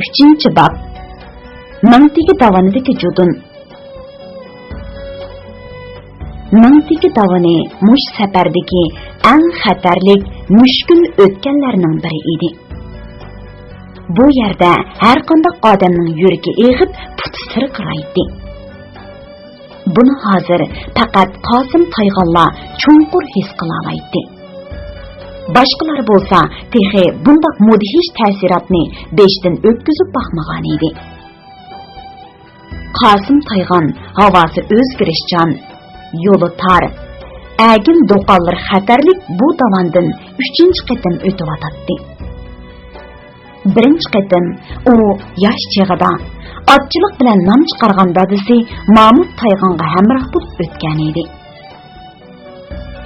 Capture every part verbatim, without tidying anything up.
ئۈچىنچى باب. مىڭتېكى داۋىنىدىكى جۇدۇن. مىڭتېكى داۋىنى مۇشۇ سەپەردىكى ئەڭ خەتەرلىك، مۈشكۈل ئۆتكەللەرنىڭ بىرى ئىدى. بۇ يەردە ھەرقانداق ئادەمنىڭ يۈرىكى ئېغىپ، پۇتى سىرقىرايتتى. بۇنى ھازىر پەقەت قاسىم تايغانلا چوڭقۇر ھېس قىلالايتتى. باشقىلار بولسا تېخى بۇنداق مۇدھىش تەسىراتنى بېشىدىن ئۆتكۈزۈپ باقمىغانىدى. قاسىم تايغان ھاۋاسى ئۆزگىرىشچان، يولى تار، ئەگىم-دوقاللىرى خەتەرلىك بۇ داۋاندىن ئۈچىنچى قېتىم ئۆتۈۋاتاتتى. بىرىنچى قېتىم ئۇ ياش چېغىدا ئاتچىلىق بىلەن نام چىقارغان دادىسى مامۇت تايغانغا ھەمراھ بولۇپ ئۆتكەنىدى.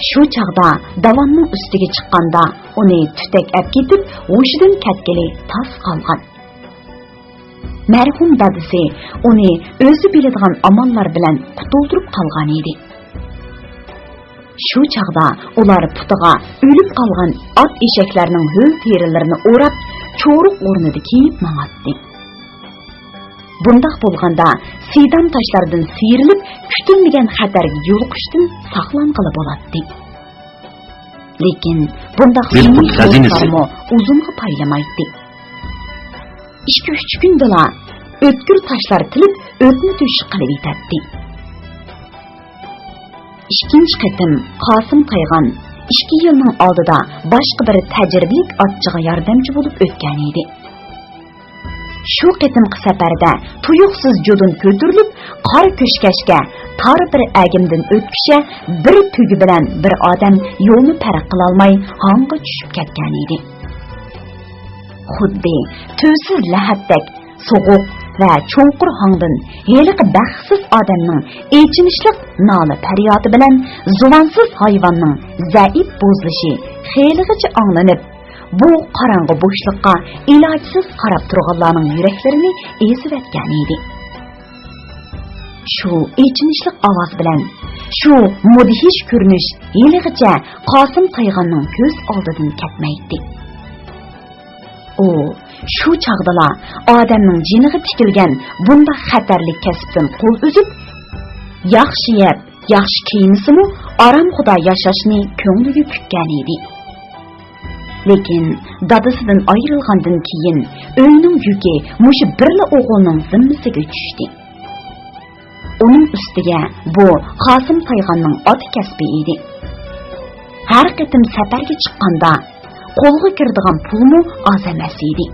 شۇ چاغدا داۋاننىڭ ئۈستىگە چىققاندا ئۇنى تۈتەك ئەپ كېتىپ، ھوشىدىن كەتكىلى تاس قالغان. مەرھۇم دادىسى ئۇنى ئۆزى بىلىدىغان ئاماللار بىلەن قۇتۇلدۇرۇپ قالغانىدى. شۇ چاغدا ئۇلار پۇتىغا ئۆلۈپ قالغان ئات ئېشەكلەرنىڭ ھۆل تېرىلىرىنى ئوراپ، چورۇق ئورنىدا كىيىپ ماڭاتتى. بۇنداق بولغاندا سىدام تاشلاردىن سىيرىلىپ، كۈتۈلمىگەن خەتەرگە يولۇقۇشتىن ساقلانغىلى بولاتتى. لېكىن بۇنداق بىر پۇت خەزىنىسى. ئۇزۇنغا پايلىمايتتى. ئىككى-ئۈچ كۈندىلا ئۆتكۈر تاشلار تىلىپ، ئۆتنە تۆشۈك قىلىۋېتەتتى. ئىككىنچى قېتىم قاسىم تايغان ئىككى يىلنىڭ ئالدىدا باشقا بىر تەجرىبىلىك ئاتچىغا ياردەمچى بولۇپ ئۆتكەنىدى. شۇ قېتىمقى سەپەردە تۇيۇقسىز جۇدۇن كۆتۈرۈلۈپ، قار كۆچكەچكە، تار بىر ئەگىمدىن ئۆتكۈچە بىر تۆگە بىلەن بىر ئادەم يولنى پەرق قىلالماي ھاڭغا چۈشۈپ كەتكەنىدى. خۇددى تۈۋسىز لەھەتتەك سوغۇق ۋە چوڭقۇر ھاڭدىن ھېلىقى بەختسىز ئادەمنىڭ ئېچىنىشلىق نالە-پەريادى بىلەن زۇۋانسىز ھايۋاننىڭ زەئىپ بوزلىشى خېلىغىچە ئاڭلىنىپ، بۇ قاراڭغۇ بوشلۇققا ئىلاجسىز قاراپ تۇرغانلارنىڭ يۈرەكلىرىنى ئېزىۋەتكەنىدى. شۇ ئېچىنىشلىق ئاۋاز بىلەن شۇ مۇدھىش كۆرۈنۈش ھېلىغىچە قاسىم تايغاننىڭ كۆز ئالدىدىن كەتمەيتتى. ئۇ شۇ چاغدىلا ئادەمنىڭ جېنىغا تىكىلگەن بۇنداق خەتەرلىك كەسىپتىن قول ئۈزۈپ، ياخشى يەپ، ياخشى كىيمىسىمۇ، ئارامخۇدا ياشاشنى كۆڭلىگە پۈككەنىدى. لېكىن دادىسىدىن ئايرىلغاندىن كېيىن، ئۆينىڭ يۈكى مۇشۇ بىرلا ئوغۇلنىڭ زىممىسىگە چۈشتى. ئۇنىڭ ئۈستىگە بۇ قاسىم تايغاننىڭ ئاتا كەسپى ئىدى. ھەر قېتىم سەپەرگە چىققاندا، قولغا كىرىدىغان پۇلمۇ ئاز ئەمەس ئىدى.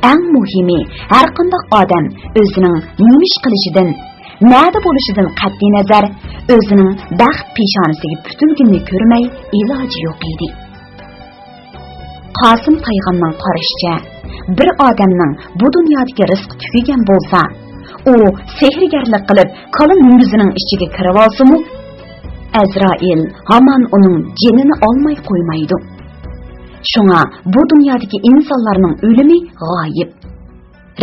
ئەڭ مۇھىمى، ھەرقانداق ئادەم ئۆزىنىڭ نېمە ئىش قىلىشىدىن، نەدە بولۇشىدىن قەتئىينەزەر، ئۆزىنىڭ بەخت پېشانىسىگە پۈتۈلگىنىنى كۆرمەي ئىلاجى يوق ئىدى. قاسىم تايغاننىڭ قارىشىچە، بىر ئادەمنىڭ بۇ دۇنيادىكى رىزقى تۈگىگەن بولسا، ئۇ سېھىرگەرلىك قىلىپ، كالا مۈڭگۈزىنىڭ ئىچىگە كىرىۋالسىمۇ، ئەزرائىل ھامان ئۇنىڭ جېنىنى ئالماي قويمايدۇ. شۇڭا بۇ دۇنيادىكى ئىنسانلارنىڭ ئۆلۈمى غايىب.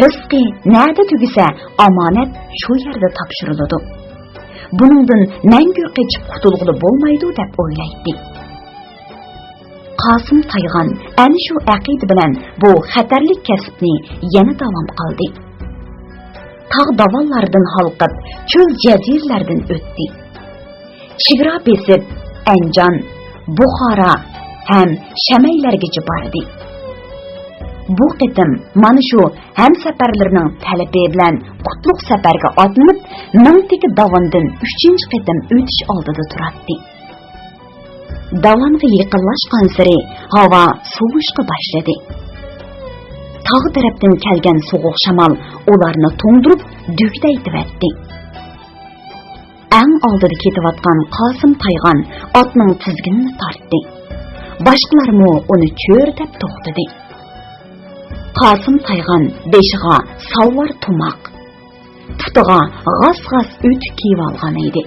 رىزقى نەدە تۈگىسە، ئامانەت شۇ يەردە تاپشۇرۇلىدۇ. بۇنىڭدىن مەڭگۈ قېچىپ قۇتۇلغىلى بولمايدۇ، دەپ ئويلايتتى. قاسىم تايغان ئەنە شۇ ئەقىدە بىلەن بۇ خەتەرلىك كەسىپنى يەنە داۋام قىلدى. تاغ داۋانلاردىن ھالقىپ، چۆل جەزىرىلەردىن ئۆتتى. چېگرا بېسىپ، ئەنجان، بۇخارا ھەم شەمەيلەرگىچە باردى. بۇ قېتىم مانا شۇ ھەمسەپەرلىرىنىڭ تەلىپى بىلەن قۇتلۇق سەپەرگە ئاتلىنىپ، مىڭتېكى داۋاندىن ئۈچىنچى قېتىم ئۆتۈش ئالدىدا تۇراتتى. داۋانغا يېقىنلاشقانسېرى ھاۋا سوۋۇشقا باشلىدى. تاغ تەرەپتىن كەلگەن سوغۇق شامال ئۇلارنى توڭدۇرۇپ دۈگدەيتىۋەتتى. ئەڭ ئالدىدا كېتىۋاتقان قاسىم تايغان ئاتنىڭ تىزگىنىنى تارتتى. باشقىلارمۇ ئۇنى چۆرىدەپ توختىدى. قاسىم تايغان بېشىغا سالۋار تۇماق، پۇتىغا غاس-غاس ئۆتۈك كىيىۋالغان ئىدى.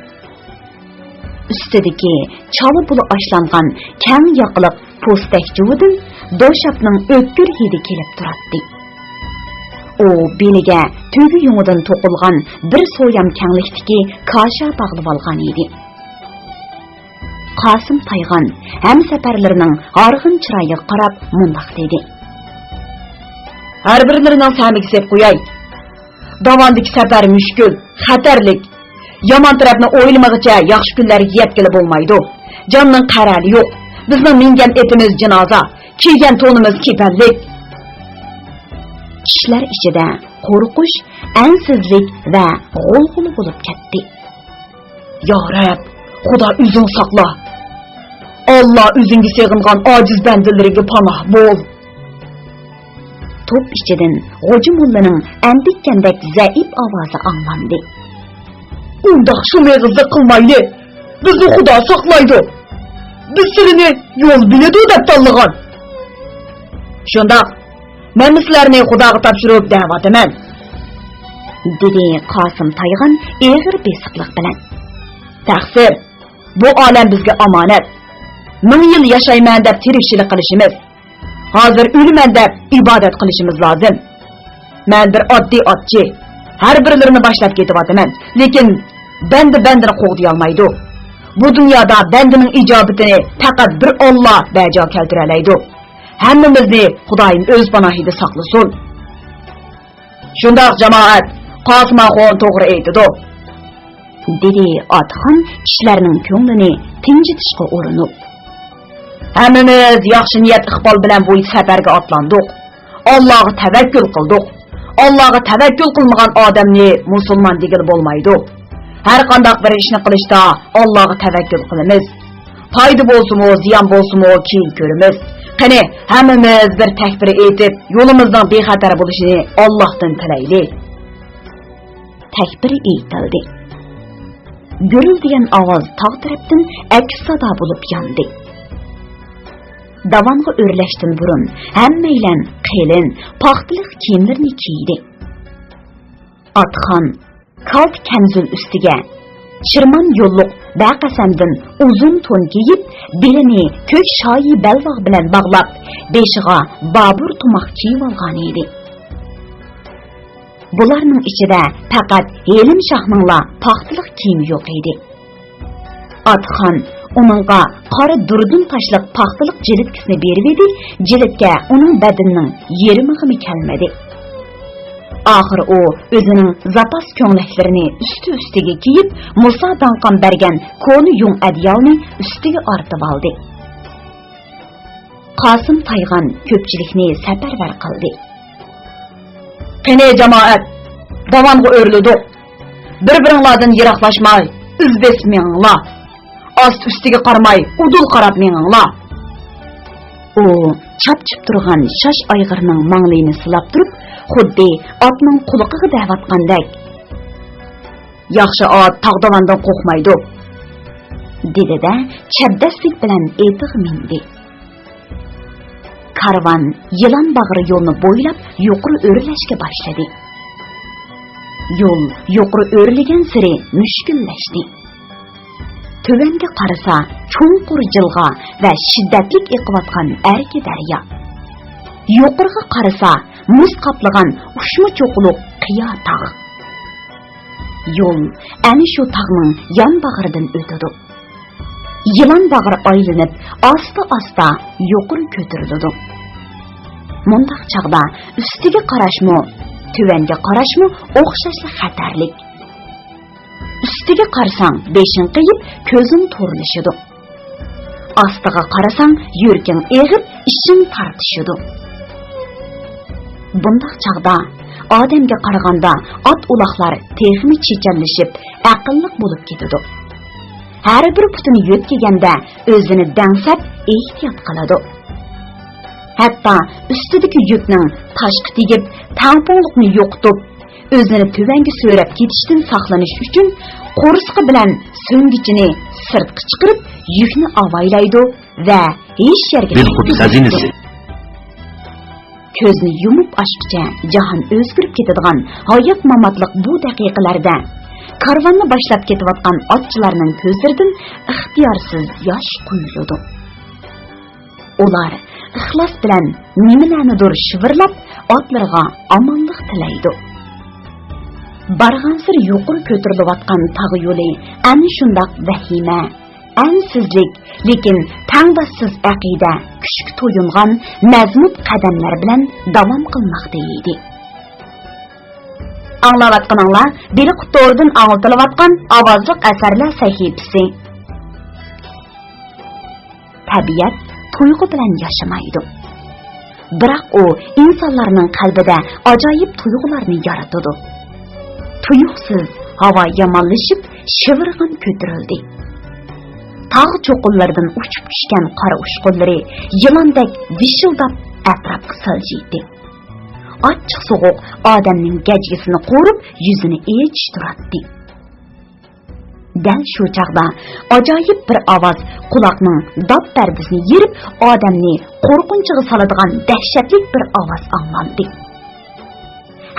ئۈستىدىكى چالا بۇلا ئاشلانغان كەڭ ياقىلىق پوستەك جۇۋىدىن دوشاپنىڭ ئۆتكۈر ھىدى كېلىپ تۇراتتى. ئۇ بېلىگە تۆگە يۇڭىدىن توقۇلغان بىر سويام كەڭلىكتىكى كاشا باغلىۋالغان ئىدى. قاسىم تايغان ھەمسەپەرلىرىنىڭ ھارغىن چىرايىغا قاراپ مۇنداق دېدى: ھەر بىرلىرىنىڭ سەمىگە سېلىپ قوياي. داۋاندىكى سەپەر مۈشكۈل، خەتەرلىك. يامان تەرەپنى ئويلىمىغىچە ياخشى كۈنلەرگە يەتكىلى بولمايدۇ. جاننىڭ قەرەلى يوق. بىزنىڭ مىنگەن ئېتىمىز جىنازا، كىيگەن تونىمىز كېپەنلىك. كىشىلەر ئىچىدە قورقۇش، ئەنسىزلىك ۋە غۇلغۇلا بولۇپ كەتتى. يا رەب، خۇدا ئۆزۈڭ ساقلا. ئاللا ئۆزۈڭگە سېغىنغان ئاجىز بەندىلىرىگە پاناھ بول. توپ ئىچىدىن غوجا موللىنىڭ ئەندىككەندەك زەئىپ ئاۋازى ئاڭلاندى. ئۇنداق شۇم ئېغىزلىق قىلمايلى. بىزنى خۇدا ساقلايدۇ. بىز سىلىنى يول بىلىدۇ دەپ تاللىغان. شۇنداق، مەنمۇ سىلەرنى خۇداغا تاپشۇرۇپ دەۋاتىمەن، دېدى قاسىم تايغان ئېغىر بېسىقلىق بىلەن. تەقسىر، بۇ ئالەم بىزگە ئامانەت. مىڭ يىل ياشايمەن دەپ تىرىكچىلىك قىلىشىمىز، ھازىر ئۆلىمەن دەپ ئىبادەت قىلىشىمىز لازىم. مەن بىر ئاددىي ئاتچى، ھەر بىرلىرىنى باشلاپ كېتىۋاتىمەن، لېكىن بەندە بەندىنى قوغدىيالمايدۇ. بۇ دۇنيادا بەندىنىڭ ئىجابىتىنى پەقەت بىر ئاللا بەجا كەلتۈرەلەيدۇ. ھەممىمىزنى خۇدايىم ئۆز پاناھىدا ساقلىسۇن. شۇنداق، جامائەت، قاسىم ئاخۇن توغرا ئېيتىدۇ، دېدى ئاتىخان كىشىلەرنىڭ كۆڭلىنى تىنجىتىشقا ئۇرۇنۇپ. ھەممىمىز ياخشى نىيەت ئىقبال بىلەن بۇ سەپەرگە ئاتلاندۇق. ئاللاغا تەۋەككۈل قىلدۇق. ئاللاغا تەۋەككۈل قىلمىغان ئادەمنى مۇسۇلمان دېگىلى بولمايدۇ. ھەر قانداق بىر ئىشنى قىلىشتا ئاللاغا تەۋەككۈل قىلىمىز. پايدا بولسىمۇ، زىيان بولسىمۇ كېيىن كۆرىمىز. قېنى، ھەممىمىز بىر تەكبىر ئېيتىپ، يولىمىزنىڭ بىخەتەر بولۇشىنى ئاللاھتىن تىلەيلى. تەكبىر ئېيتىلدى. گۈرۈلدىگەن ئاۋاز تاغ تەرەپتىن ئەكس سادا بولۇپ ياندى. داۋانغا ئۆرلەشتىن بۇرۇن ھەممەيلەن قېلىن پاختىلىق كىيىملىرىنى كىيدى. ئاتخان كالتە كەمزۇل ئۈستىگە چىرمان يوللۇق بەقەسەمدىن ئۇزۇن تون كىيىپ، بېلىنى كۆك شايى بەلباغ بىلەن باغلاپ، بېشىغا بابۇر تۇماق كىيىۋالغانىدى. بۇلارنىڭ ئىچىدە پەقەت ھېلىم شاھنىڭلا پاختىلىق كىيىمى يوق ئىدى. ئاتخان ئۇنىڭغا قارا دۇردۇن تاشلىق پاختىلىق جىلىتكىسىنى بېرىۋىدى، جىلىتكە ئۇنىڭ بەدىنىنىڭ يېرىمىغىمۇ كەلمىدى. ئاخىر ئۇ ئۆزىنىڭ زاپاس كۆڭلەكلىرىنى ئۈستى-ئۈستىگە كىيىپ، مۇسا داڭقام بەرگەن كونا يۇڭ ئەدىيالنى ئۈستىگە ئارتىۋالدى. قاسىم تايغان كۆپچىلىكنى سەپەرۋەر قىلدى. قېنى جامائەت، داۋانغا ئۆرۈلدۇق. بىر-بىرىڭلاردىن يىراقلاشماي، ئىز بېسىپ مېڭىڭلار. ئاستى-ئۈستىگە قارىماي، ئۇدۇل قاراپ مېڭىڭلار. ئۇ چاپچىپ تۇرغان شاش ئايغىرنىڭ ماڭلىيىنى سىلاپ تۇرۇپ، خۇددى ئاتنىڭ قۇلىقىغا دەۋاتقاندەك، ياخشى ئات تاغ داۋاندىن قورقمايدۇ، دېدى-دە، چەبدەسلىك بىلەن ئېتىغا مىندى. كارۋان يىلان باغرى يولىنى بويلاپ يۇقىرى ئۆرلەشكە باشلىدى. يول يۇقىرى ئۆرلىگەنسېرى مۈشكۈللەشتى. تۆۋەنگە قارىسا، چوڭقۇر جىلغا ۋە شىددەتلىك ئېقىۋاتقان ئەركە دەريا. يۇقىرىغا قارىسا، مۇز قاپلىغان ئۇچما چوققىلىق قىيا تاغ. يول ئەنە شۇ تاغنىڭ يان باغرىدىن ئۆتىدۇ. يىلان باغرى ئايلىنىپ، ئاستا-ئاستا يۇقىرى كۆتۈرۈلىدۇ. مۇنداق چاغدا ئۈستىگە قاراشمۇ، تۆۋەنگە قاراشمۇ ئوخشاشلا خەتەرلىك. ئۈستىگە قارىساڭ، بېشىڭ قېيىپ، كۆزۈڭ تورلىشىدۇ. ئاستىغا قارىساڭ، يۈرىكىڭ ئېغىپ، ئىچىڭ تارتىشىدۇ. بۇنداق چاغدا ئادەمگە قارىغاندا ئات-ئۇلاقلار تېخىمۇ چېچەنلىشىپ، ئەقىللىق بولۇپ كېتىدۇ. ھەر بىر پۇتىنى يۆتكىگەندە ئۆزىنى دەڭسەپ ئېھتىيات قىلىدۇ. ھەتتا ئۈستىدىكى يۈكنىڭ تاشقا تېگىپ، تەڭپۇڭلۇقنى يوقىتىپ، ئۆزىنى تۆۋەنگە سۆرەپ كېتىشتىن ساقلىنىش ئۈچۈن، قورسىقى بىلەن سۆڭگىچىنى سىرتقا چىقىرىپ، يۈكنى ئاۋايلايدۇ ۋە ھېچ يەرگە بىلقۇدۇس خەزىنىسى. كۆزنى يۇمۇپ ئاچقىچە جاھان ئۆزگىرىپ كېتىدىغان ھايات-ماماتلىق بۇ دەقىقىلەردە، كارۋاننى باشلاپ كېتىۋاتقان ئاتچىلارنىڭ كۆزلىرىدىن ئىختىيارسىز ياش قۇيۇلىدۇ. ئۇلار ئىخلاس بىلەن نېمىلەرنىدۇر شىۋىرلاپ، ئاتلىرىغا ئامانلىق تىلەيدۇ. بارغانسېرى يۇقىرى كۆتۈرۈلۈۋاتقان تاغ يولى ئەنە شۇنداق ۋەھىمە، ئەنسىزلىك، لېكىن تەڭداشسىز ئەقىدە، كۈچكە تويۇنغان مەزمۇت قەدەملەر بىلەن داۋام قىلماقتا ئىدى. ئاڭلاۋاتقىنىڭلار بېلىق تورىدىن ئاڭلىتىلىۋاتقان ئاۋازلىق ئەسەرلەر سەھىپىسى. تەبىئەت تۇيغۇ بىلەن ياشىمايدۇ. بىراق ئۇ ئىنسانلارنىڭ قەلبىدە ئاجايىپ تۇيغۇلارنى يارىتىدۇ. تۇيۇقسىز ھاۋا يامانلىشىپ، شىۋىرغان كۆتۈرۈلدى. تاغ چوققىلىرىدىن ئۇچۇپ چۈشكەن قار ئۇچقۇنلىرى يىلاندەك ۋىشىلداپ ئەتراپقا سىلجىيتتى. ئاچچىق سوغۇق ئادەمنىڭ گەجگىسىنى قورۇپ، يۈزىنى ئېچىشتۇراتتى. دەل شۇ چاغدا ئاجايىپ بىر ئاۋاز قۇلاقنىڭ داپ پەردىسىنى يېرىپ، ئادەمنى قورقۇنچىغا سالىدىغان دەھشەتلىك بىر ئاۋاز ئاڭلاندى.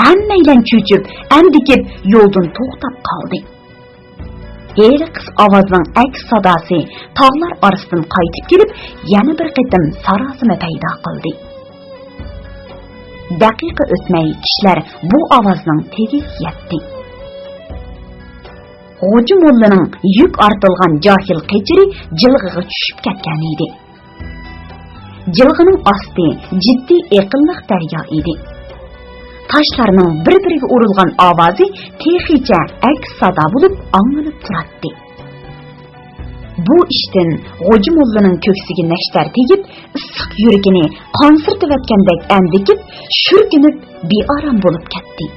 ھەممەيلەن چۆچۈپ، ئەندىكىپ يولدىن توختاپ قالدى. ھېلىقى ئاۋازنىڭ ئەكس ساداسى تاغلار ئارىسىدىن قايتىپ كېلىپ، يەنە بىر قېتىم ساراسىمە پەيدا قىلدى. دەقىقە ئۆتمەي كىشىلەر بۇ ئاۋازنىڭ تېگىگە يەتتى. غوجا موللىنىڭ يۈك ئارتىلغان جاھىل قېچىرى جىلغىغا چۈشۈپ كەتكەن ئىدى. جىلغىنىڭ ئاستى جىددىي ئېقىنلىق دەريا ئىدى. تاشلارنىڭ بىر-بىرىگە ئۇرۇلغان ئاۋازى تېخىچە ئەكس سادا بولۇپ ئاڭلىنىپ تۇراتتى. بۇ ئىشتىن غوجا موللىنىڭ كۆكسىگە نەشتەر تېگىپ، ئىسسىق يۈرىكىنى قانسىرىتىۋەتكەندەك ئەندىكىپ، شۈركۈنۈپ، بىئارام بولۇپ كەتتى.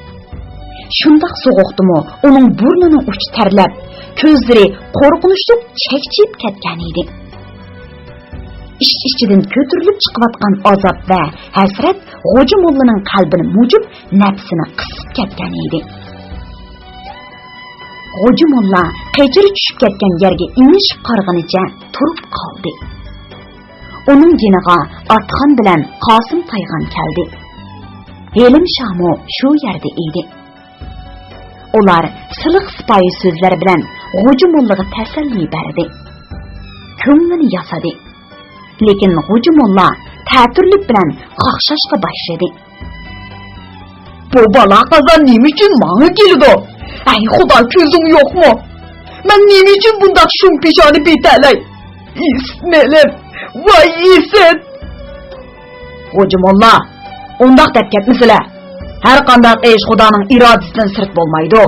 شۇنداق سوغۇقتىمۇ ئۇنىڭ بۇرنىنىڭ ئۇچى تەرلەپ، كۆزلىرى قورقۇنچلۇق چەكچىيىپ كەتكەن ئىدى. ئىچ-ئىچىدىن كۆتۈرۈلۈپ چىقىۋاتقان ئازاب ۋە ھەسرەت غوجا موللىنىڭ قەلبىنى مۇجۇپ، نەپسىنى قىسىپ كەتكەن ئىدى. غوجا موللا قېچىرى چۈشۈپ كەتكەن يەرگە ئېڭىشىپ قارىغىنىچە تۇرۇپ قالدى. ئۇنىڭ يېنىغا ئاتخان بىلەن قاسىم تايغان كەلدى. ھېلىم شاھمۇ شۇ يەردە ئىدى. ئۇلار سىلىق سىپايى سۆزلەر بىلەن غوجا موللىغا تەسەللى بەردى. كۆڭلىنى ياسىدى. لېكىن غوجا موللا تەتۈرلۈك بىلەن قاقشاشقا باشلىدى. بۇ بالا قازا نېمە ئۈچۈن ماڭا كېلىدۇ؟ ئەي خۇدا، كۆزۈڭ يوقمۇ؟ مەن نېمە ئۈچۈن بۇنداق شۇم پېشانە بىتەلەي؟ ئىسمىلىم، ۋاي ئىسىت! غوجا موللا، ئۇنداق دەپ كەتمىسىلە. ھەر قانداق ئىش خۇدانىڭ ئىرادىسىدىن سىرت بولمايدۇ،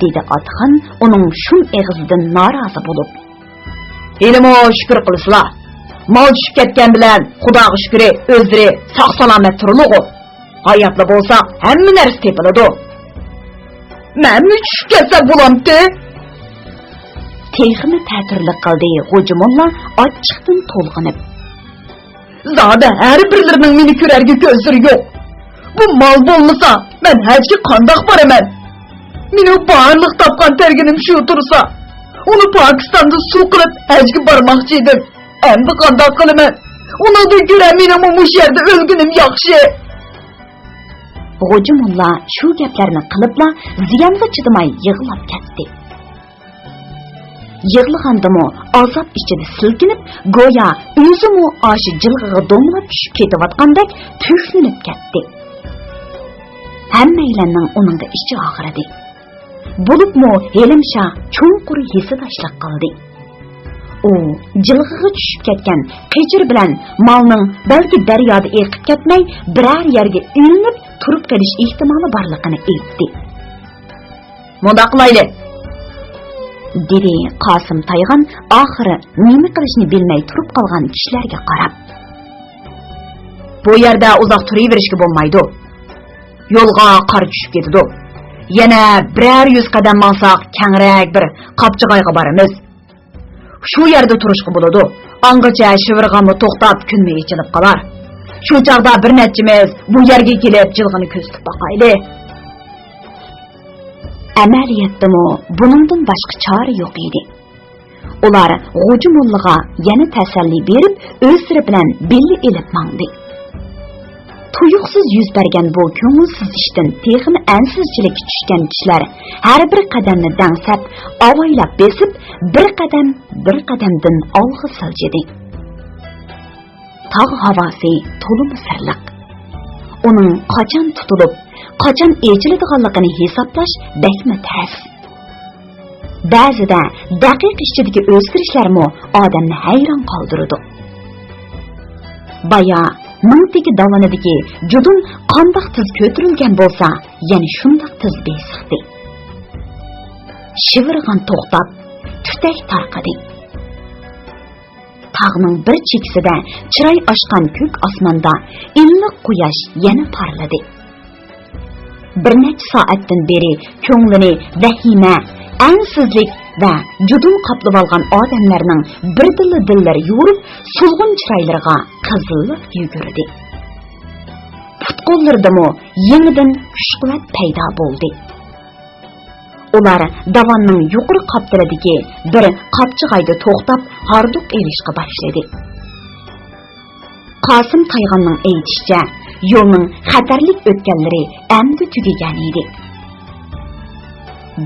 دېدى ئاتخان ئۇنىڭ شۇم ئېغىزىدىن نارازى بولۇپ. ھېلىمۇ شۈكۈر قىلسىلا. مال چۈشۈپ كەتكەن بىلەن خۇداغا شۈكرى، ئۆزلىرى ساق-سالامەت تۇرىلىغۇ. ھاياتلا بولساق، ھەممە نەرسە تېپىلىدۇ. مەنمۇ چۈشۈپ كەتسەم بولامتى؟ تېخىمۇ تەتۈرلۈك قىلدى غوجا موللا ئاچچىقتىن تولغىنىپ. زادى ھەر بىرلىرىنىڭ مېنى كۆرەرگە كۆزلىرى يوق. بۇ مال بولمىسا، مەن ھەجگە قانداق بارىمەن؟ مېنىڭ بارلىق تاپقان تەرگىنىم شۇ تۇرسا، ئۇنى پاكىستاندا سۇ قىلىپ ھەجگە بارماقچى ئىدىم. ئەمدى قانداق قىلىمەن؟ ئۇنىڭدىن كۆرە مېنىڭمۇ مۇشۇ يەردە ئۆلگىنىم ياخشى. غوجا موللا شۇ گەپلەرنى قىلىپلا زىيانغا چىدىماي يىغلاپ كەتتى. يىغلىغاندىمۇ ئازاب ئىچىدە سىلكىنىپ، گويا ئۆزىمۇ ئاشۇ جىلغىغا دومىلاپ چۈشۈپ كېتىۋاتقاندەك تۈكلىنىپ كەتتى. ھەممەيلەننىڭ ئۇنىڭغا ئىچى ئاغرىدى. بولۇپمۇ ھېلىم شاھ چوڭقۇر ھېسداشلىق قىلدى. ئۇ جىلغىغا چۈشۈپ كەتكەن قېچىر بىلەن مالنىڭ بەلكى دەريادا ئېقىپ كەتمەي، بىرەر يەرگە ئىلىنىپ تۇرۇپ قېلىش ئېھتىمالى بارلىقىنى ئېيتتى. مۇنداق قىلايلى، دېدى قاسىم تايغان ئاخىرى نېمە قىلىشنى بىلمەي تۇرۇپ قالغان كىشىلەرگە قاراپ. بۇ يەردە ئۇزاق تۇرۇۋېرىشكە بولمايدۇ. يولغا قار چۈشۈپ كېتىدۇ. يەنە بىرەر يۈز قەدەم ماڭساق، كەڭرەك بىر قاپچىغايغا بارىمىز. شۇ يەردە تۇرۇشقا بولىدۇ. ئاڭغىچە شىۋىرغانمۇ توختاپ، كۈنمۇ ئېچىلىپ قالار. شۇ چاغدا بىر نەچچىمىز بۇ يەرگە كېلىپ، جىلغىنى كۆزىتىپ باقايلى. ئەمەلىيەتتىمۇ بۇنىڭدىن باشقا چارە يوق ئىدى. ئۇلار غوجا موللىغا يەنە تەسەللى بېرىپ، ئۆزلىرى بىلەن بىللە ئېلىپ ماڭدى. تۇيۇقسىز يۈز بەرگەن بۇ كۆڭۈلسىز ئىشتىن تېخىمۇ ئەنسىزچىلىككە چۈشكەن كىشىلەر ھەر بىر قەدەمنى دەڭسەپ، ئاۋايلاپ بېسىپ، بىر قەدەم، بىر قەدەمدىن ئالغا سىلجىدى. تاغ ھاۋاسى تولىمۇ سىرلىق. ئۇنىڭ قاچان تۇتۇلۇپ، قاچان ئېچىلىدىغانلىقىنى ھېسابلاش بەكمۇ تەس. بەزىدە دەقىقە ئىچىدىكى ئۆزگىرىشلەرمۇ ئادەمنى ھەيران قالدۇرىدۇ. بايا مىڭتىكى داۋىنىدىكى جۇدۇن قانداق تېز كۆتۈرۈلگەن بولسا، يەنە شۇنداق تېز بېسىقتى. شىۋىرغان توختاپ، تۈتەك تارقىدى. تاغنىڭ بىر چېكىسىدە چىراي ئاچقان كۆك ئاسماندا ئىللىق قۇياش يەنە پارلىدى. بىر نەچچە سائەتتىن بېرى كۆڭلىنى ۋەھىمە، ئەنسىزلىك ۋە جۇدۇن قاپلىۋالغان ئادەملەرنىڭ بىردىنلا دىللىرى يورۇپ، سولغۇن چىرايلىرىغا قىزىللىق يۈگۈردى. پۇت-قوللىرىدىمۇ يېڭىدىن كۈچ-قۇۋۋەت پەيدا بولدى. ئۇلار داۋاننىڭ يۇقىرى قاپتىلىدىكى بىر قاپچىغايدا توختاپ، ھاردۇق ئېلىشقا باشلىدى. قاسىم تايغاننىڭ ئېيتىشىچە، يولنىڭ خەتەرلىك ئۆتكەللىرى ئەمدى تۈگىگەن ئىدى.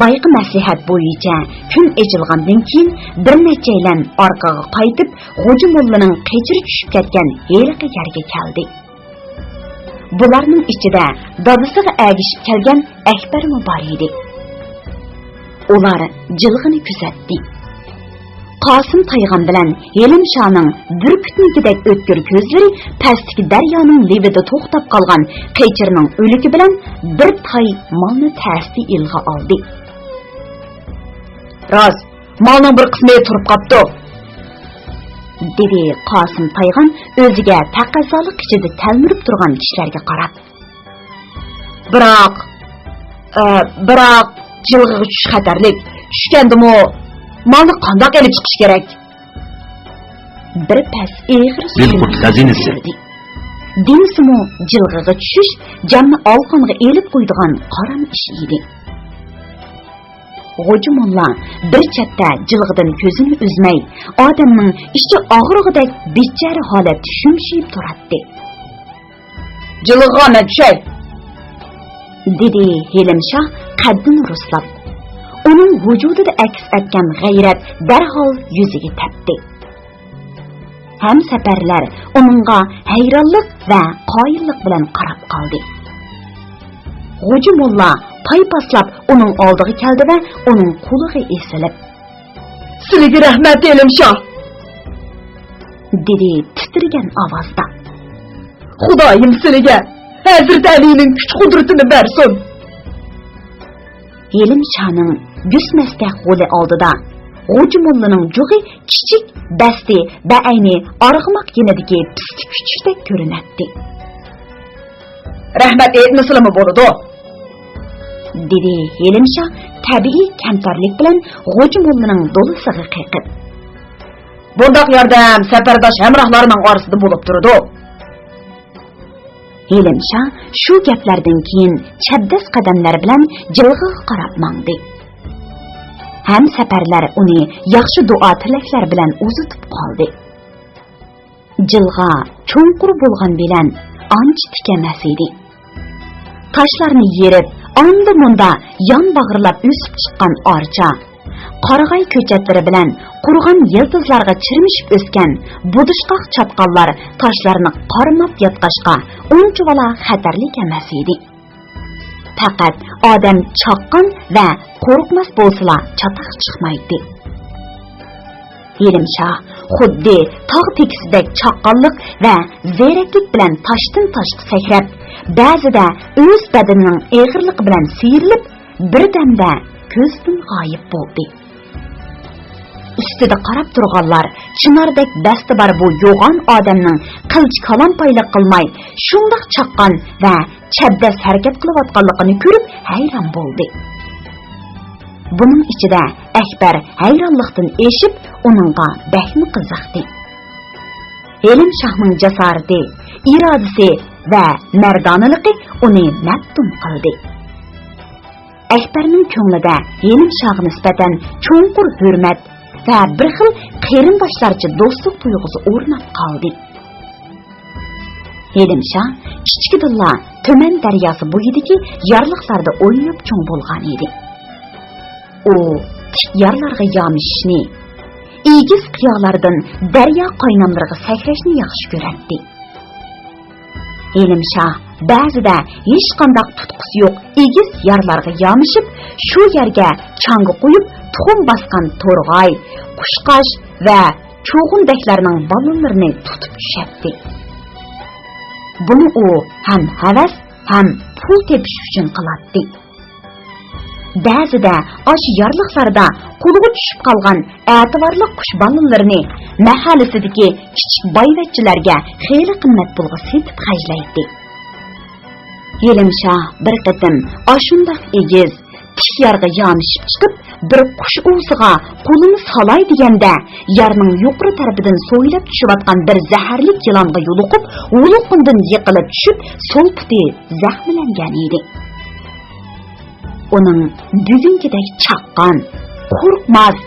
بايىقى مەسلىھەت بويىچە كۈن ئېچىلغاندىن كېيىن، بىر نەچچەيلەن ئارقىغا قايتىپ، غوجا موللىنىڭ قېچىرى چۈشۈپ كەتكەن ھېلىقى يەرگە كەلدى. بۇلارنىڭ ئىچىدە دادىسىغا ئەگىشىپ كەلگەن ئەكبەرمۇ بار ئىدى. ئۇلار جىلغىنى كۆزەتتى. قاسىم تايغان بىلەن ھېلىم شانىڭ بۈركۈتنىڭكىدەك ئۆتكۈر كۆزلىرى پەستىكى دەريانىڭ لېۋىدە توختاپ قالغان قېچىرنىڭ ئۆلۈكى بىلەن بىر تاي مالنى تەستە ئىلغا ئالدى. راست، مالنىڭ بىر قىسمى تۇرۇپ قاپتۇ، دېدى قاسىم تايغان ئۆزىگە تەقەززالىق ئىچىدە تەلمۈرۈپ تۇرغان كىشىلەرگە قاراپ. بىراق، ئە، بىراق جىلغىغا چۈشۈش خەتەرلىك. چۈشكەندىمۇ مالنى قانداق ئېلىپ چىقىش كېرەك؟ بىر پەس ئېغىر سۈكۈنات خازىنىسى. دېمىسىمۇ، جىلغىغا چۈشۈش جاننى ئالىقانغا ئېلىپ قويىدىغان قارام ئىش ئىدى. غوجا موللا بىر چەتتە جىلغىدىن كۆزىنى ئۈزمەي، ئادەمنىڭ ئىچى ئاغرىغۇدەك بىچارە ھالەتتە شۈمشىيىپ تۇراتتى. جىلغىغا مەن چۈشەي، دېدى ھېلىم شاھ قەددىنى رۇسلاپ. ئۇنىڭ ۋۇجۇدىدا ئەكس ئەتكەن غەيرەت دەرھال يۈزىگە تەپتى. ھەمسەپەرلەر ئۇنىڭغا ھەيرانلىق ۋە قايىللىق بىلەن قاراپ قالدى. غوجا موللا پايپاسلاپ ئۇنىڭ ئالدىغا كەلدى ۋە ئۇنىڭ قولىغا ئېسىلىپ، سىلىگە رەھمەت، ھېلىم شاھ! دېدى تىترىگەن ئاۋازدا. خۇدايىم سىلىگە ھەزرىتى ئەلىنىڭ كۈچ-قۇدرىتىنى بەرسۇن! ھېلىم شاھنىڭ گۈسمەستەك غولى ئالدىدا غوجا موللىنىڭ جۇغى كىچىك بەستى بەئەينى ئارغىماق يېنىدىكى پىستە كۈچۈكتەك كۆرۈنەتتى. رەھمەت ئېيتمىسىلىمۇ بولىدۇ، دېدى ھېلىم شاھ تەبىئىي كەمتەرلىك بىلەن غوجا موللىنىڭ دولىسىغا قېقىپ. بۇنداق ياردەم سەپەرداش ھەمراھلارنىڭ ئارىسىدا بولۇپ تۇرىدۇ. ھېلىم شاھ شۇ گەپلەردىن كېيىن چەبدەس قەدەملەر بىلەن جىلغىغا قاراپ ماڭدى. ھەمسەپەرلەر ئۇنى ياخشى دۇئا-تىلەكلەر بىلەن ئۇزىتىپ قالدى. جىلغا چوڭقۇر بولغان بىلەن ئانچە تىك ئەمەس ئىدى. تاشلارنى يېرىپ، ئاندا-مۇندا يان باغرىلاپ ئۆسۈپ چىققان ئارچا، قارىغاي كۆچەتلىرى بىلەن قۇرۇغان يىلتىزلارغا چىرمىشىپ ئۆسكەن بۇدۇشقاق چاتقاللار تاشلارنى قارماپ ياتقاچقا، ئۇنچىۋالا خەتەرلىك ئەمەس ئىدى. پەقەت ئادەم چاققان ۋە قورقماس بولسىلا، چاتاق چىقمايتتى. ھېلىم شاھ خۇددى تاغ تېكىسىدەك چاققانلىق ۋە زېرەكلىك بىلەن تاشتىن تاشقا سەكرەپ، بەزىدە ئۆز بەدىنىنىڭ ئېغىرلىقى بىلەن سىيرىلىپ، بىردەمدە كۆزدىن غايىب بولدى. ئۈستىدە قاراپ تۇرغانلار چىناردەك بەستى بار بۇ يوغان ئادەمنىڭ قىلچە كالامپايلىق قىلماي، شۇنداق چاققان ۋە چەبدەس ھەرىكەت قىلىۋاتقانلىقىنى كۆرۈپ ھەيران بولدى. بۇنىڭ ئىچىدە ئەكبەر ھەيرانلىقتىن ئېشىپ، ئۇنىڭغا بەكمۇ قىزىقتى. ھېلىم شاھنىڭ جاسارىتى، ئىرادىسى ۋە مەردانىلىقى ئۇنى مەپتۇن قىلدى. ئەكبەرنىڭ كۆڭلىدە ھېلىم شاھقا نىسبەتەن چوڭقۇر ھۆرمەت ۋە بىر خىل قېرىنداشلارچە دوستلۇق تۇيغۇسى ئورناپ قالدى. ھېلىم شاھ كىچىكىدىنلا تۈمەن دەرياسى بويىدىكى يارلىقلاردا ئويناپ چوڭ بولغان ئىدى. ئۇ تىك يارلارغا يامىشىشنى، ئېگىز قىيالاردىن دەريا قايناملىرىغا سەكرەشنى ياخشى كۆرەتتى. ھېلىم شاھ بەزىدە ھېچقانداق تۇتقۇسى يوق ئېگىز يارلارغا يامىشىپ، شۇ يەرگە چاڭگا قويۇپ تۇخۇم باسقان تورغاي، قۇشقاچ ۋە چوغۇندەكلەرنىڭ بالىلىرىنى تۇتۇپ چۈشەتتى. بۇنى ئۇ ھەم ھەۋەس، ھەم پۇل تېپىش ئۈچۈن قىلاتتى. بەزىدە ئاشۇ يارلىقلاردا قولىغا چۈشۈپ قالغان ئەتىۋارلىق قۇش بالىلىرىنى مەھەللىسىدىكى كىچىك بايۋەچچىلەرگە خېلى قىممەت پۇلغا سېتىپ خەجلەيتتى. ھېلىمشا بىر قېتىم ئاشۇنداق ئېگىز، تىك يارغا يامىشىپ چىقىپ، بىر قۇش ئۇۋىسىغا قولىنى سالاي دېگەندە، يارنىڭ يۇقىرى تەرىپىدىن سويلاپ چۈشۈۋاتقان بىر زەھەرلىك يىلانغا يولۇقۇپ، ھۇلقۇمدىن يىقىلىپ چۈشۈپ، سول پۇتى زەخىملەنگەن ئىدى. ئۇنىڭ بۈگۈنكىدەك چاققان، قورقماس،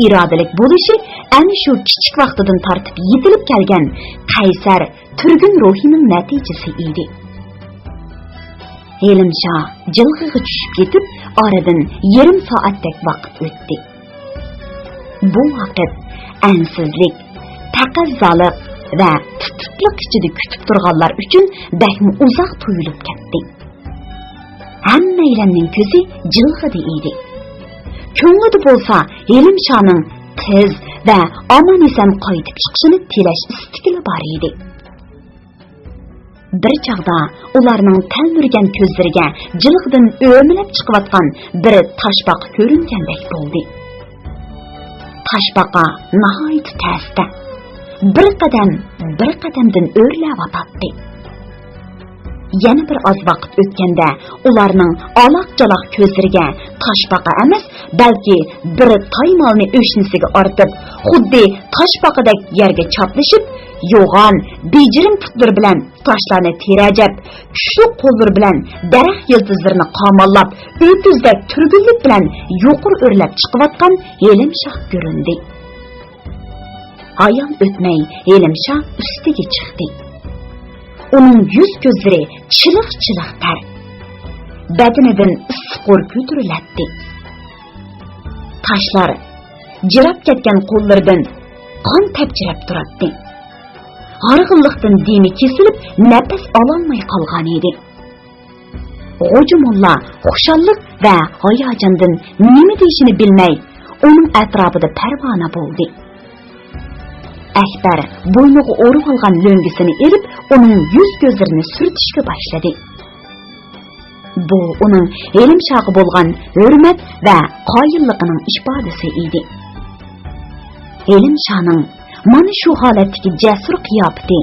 ئىرادىلىك بولۇشى ئەنە شۇ كىچىك ۋاقتىدىن تارتىپ يېتىلىپ كەلگەن قەيسەر، تۈرگۈن روھىنىڭ نەتىجىسى ئىدى. ھېلىمشا جىلغىغا چۈشۈپ يېتىپ، ئارىدىن يېرىم سائەتتەك ۋاقىت ئۆتتى. بۇ ۋاقىت ئەنسىزلىك، تەقەززالىق ۋە تۇتۇقلۇق ئىچىدە كۈتۈپ تۇرغانلار ئۈچۈن بەكمۇ ئۇزاق تۇيۇلۇپ كەتتى. ھەممەيلەننىڭ كۆزى جىلغىدا ئىدى. كۆڭلىدە بولسا ھېلىمشانىڭ تېز ۋە ئامان-ئېسەن قايتىپ چىقىشىنى تىلەش ئىستىكىلا بار ئىدى. بىر چاغدا ئۇلارنىڭ تەلمۈرگەن كۆزلىرىگە جىلغىدىن ئۆمىلەپ چىقىۋاتقان بىر تاشپاقا كۆرۈنگەندەك بولدى. تاشپاقا ناھايىتى تەستە، بىر قەدەم، بىر قەدەمدىن ئۆرلەۋاتاتتى. يەنە بىر ئاز ۋاقىت ئۆتكەندە، ئۇلارنىڭ ئالاق-چالاق كۆزلىرىگە تاشپاقا ئەمەس، بەلكى بىر تايمالنى ئۆشنىسىگە ئارتىپ، خۇددى تاشپاقىدەك يەرگە چاپلىشىپ، يوغان، بېجىرىم پۇتلىرى بىلەن تاشلارنى تېرەجەپ، كۈچلۈك قوللىرى بىلەن دەرەخ يىلتىزلىرىنى قاماللاپ، ئۆكۈزدەك تۈرگۈنلۈك بىلەن يۇقىرى ئۆرلەپ چىقىۋاتقان ھېلىمشاھ كۆرۈندى. ھايال ئۆتمەي ھېلىمشاھ ئۈستىگە چىقتى. ئۇنىڭ يۈز-كۆزلىرى چىلىق-چىلىق تەر. بەدىنىدىن ئىسسىق ھور كۆتۈرۈلەتتى. تاشلار جىراپ كەتكەن قوللىرىدىن قان تەپچىرەپ تۇراتتى. ھارغىنلىقتىن دېمى كېسىلىپ، نەپەس ئالالماي قالغانىدى. غوجا موللا خۇشاللىق ۋە ھاياجاندىن نېمە دېيىشىنى بىلمەي، ئۇنىڭ ئەتراپىدا پەرۋانە بولدى. ئەكبەر بوينىغا ئورىۋالغان لۆڭگىسىنى ئېلىپ، ئۇنىڭ يۈز-كۆزلىرىنى سۈرتۈشكە باشلىدى. بۇ ئۇنىڭ ھېلىمشاغا بولغان ھۆرمەت ۋە قايىللىقىنىڭ ئىپادىسى ئىدى. ھېلىمشانىڭ مانا شۇ ھالەتتىكى جەسۇر قىياپىتى،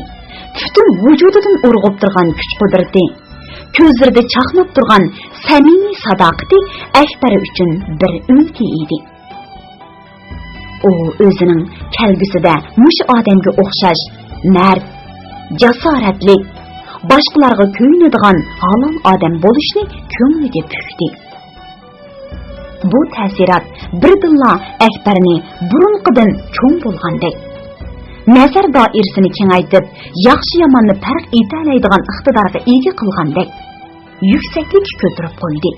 پۈتۈن ۋۇجۇدىدىن ئۇرغۇپ تۇرغان كۈچ-قۇدرىتى، كۆزلىرىدە چاقناپ تۇرغان سەمىمىي ساداقىتى ئەكبەر ئۈچۈن بىر ئۈلگە ئىدى. ئۇ ئۆزىنىڭ كەلگۈسىدە مۇشۇ ئادەمگە ئوخشاش مەرد، جاسارەتلىك، باشقىلارغا كۆيۈنىدىغان ھالال ئادەم بولۇشنى كۆڭلىگە پۈكتى. بۇ تەسىرات بىردىنلا ئەكبەرنى بۇرۇنقىدىن چوڭ بولغاندەك، نەزەر دائىرىسىنى كېڭەيتىپ، ياخشى-ياماننى پەرق ئېتەلەيدىغان ئىقتىدارغا ئىگە قىلغاندەك، يۈكسەكلىككە كۆتۈرۈپ قويدى.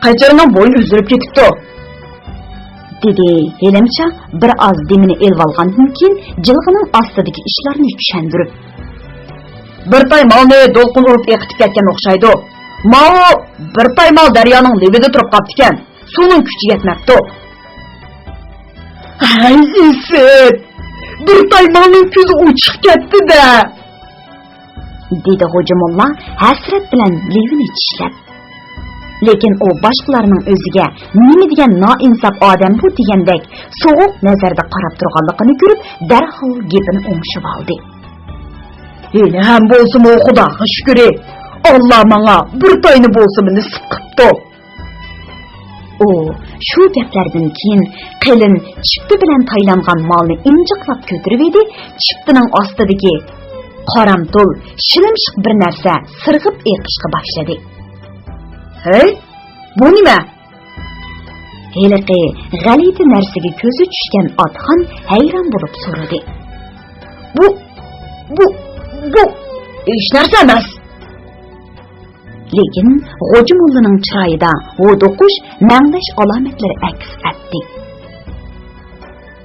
«قېچىرنىڭ بوينى ئۈزۈلۈپ كېتىپتۇ»، دېدى ھېلىمشا بىر ئاز دېمىنى ئېلىۋالغاندىن كېيىن، جىلغىنىڭ ئاستىدىكى ئىشلارنى چۈشەندۈرۈپ. «بىر تاي مالنى دولقۇن ئۇرۇپ ئېقىتىپ كەتكەن ئوخشايدۇ. ماۋۇ بىر تاي مال دەريانىڭ لېۋىدە تۇرۇپ قاپتىكەن. سۇنىڭ كۈچى يەتمەپتۇ.» «ھەي، ئىسىت! بىر تاي مالنىڭ كۆزى ئوچۇق كەتتى-دە!» دېدى غوجا موللا ھەسرەت بىلەن لېۋىنى چىشلەپ. لېكىن ئۇ باشقىلارنىڭ ئۆزىگە نېمە دېگەن نائىنساپ ئادەم بۇ دېگەندەك سوغۇق نەزەردە قاراپ تۇرغانلىقىنى كۆرۈپ، دەرھال گېپىنى ئوڭشىۋالدى. «ھېلىھەم بولسىمۇ خۇداغا شۈكرى، ئاللا ماڭا بىر تاينى بولسىمۇ نېسىپ قىپتۇ.» ئۇ شۇ گەپلەردىن كېيىن قېلىن چىپتا بىلەن تايلانغان مالنى ئىنجىقلاپ كۆتۈرۈۋىدى، چىپتىنىڭ ئاستىدىكى قارامتۇل، شىلىمشىق بىر نەرسە سىرغىپ ئېقىشقا باشلىدى. «ھەي، بۇ نېمە؟» ھېلىقى غەلىتە نەرسىگە كۆزى چۈشكەن ئاتخان ھەيران بولۇپ سورىدى. «بۇ، بۇ، بۇ ھېچ نەرسە ئەمەس.» لېكىن غوجا موللىنىڭ چىرايىدا ھودۇقۇش، مەڭدەش ئالامەتلىرى ئەكس ئەتتى.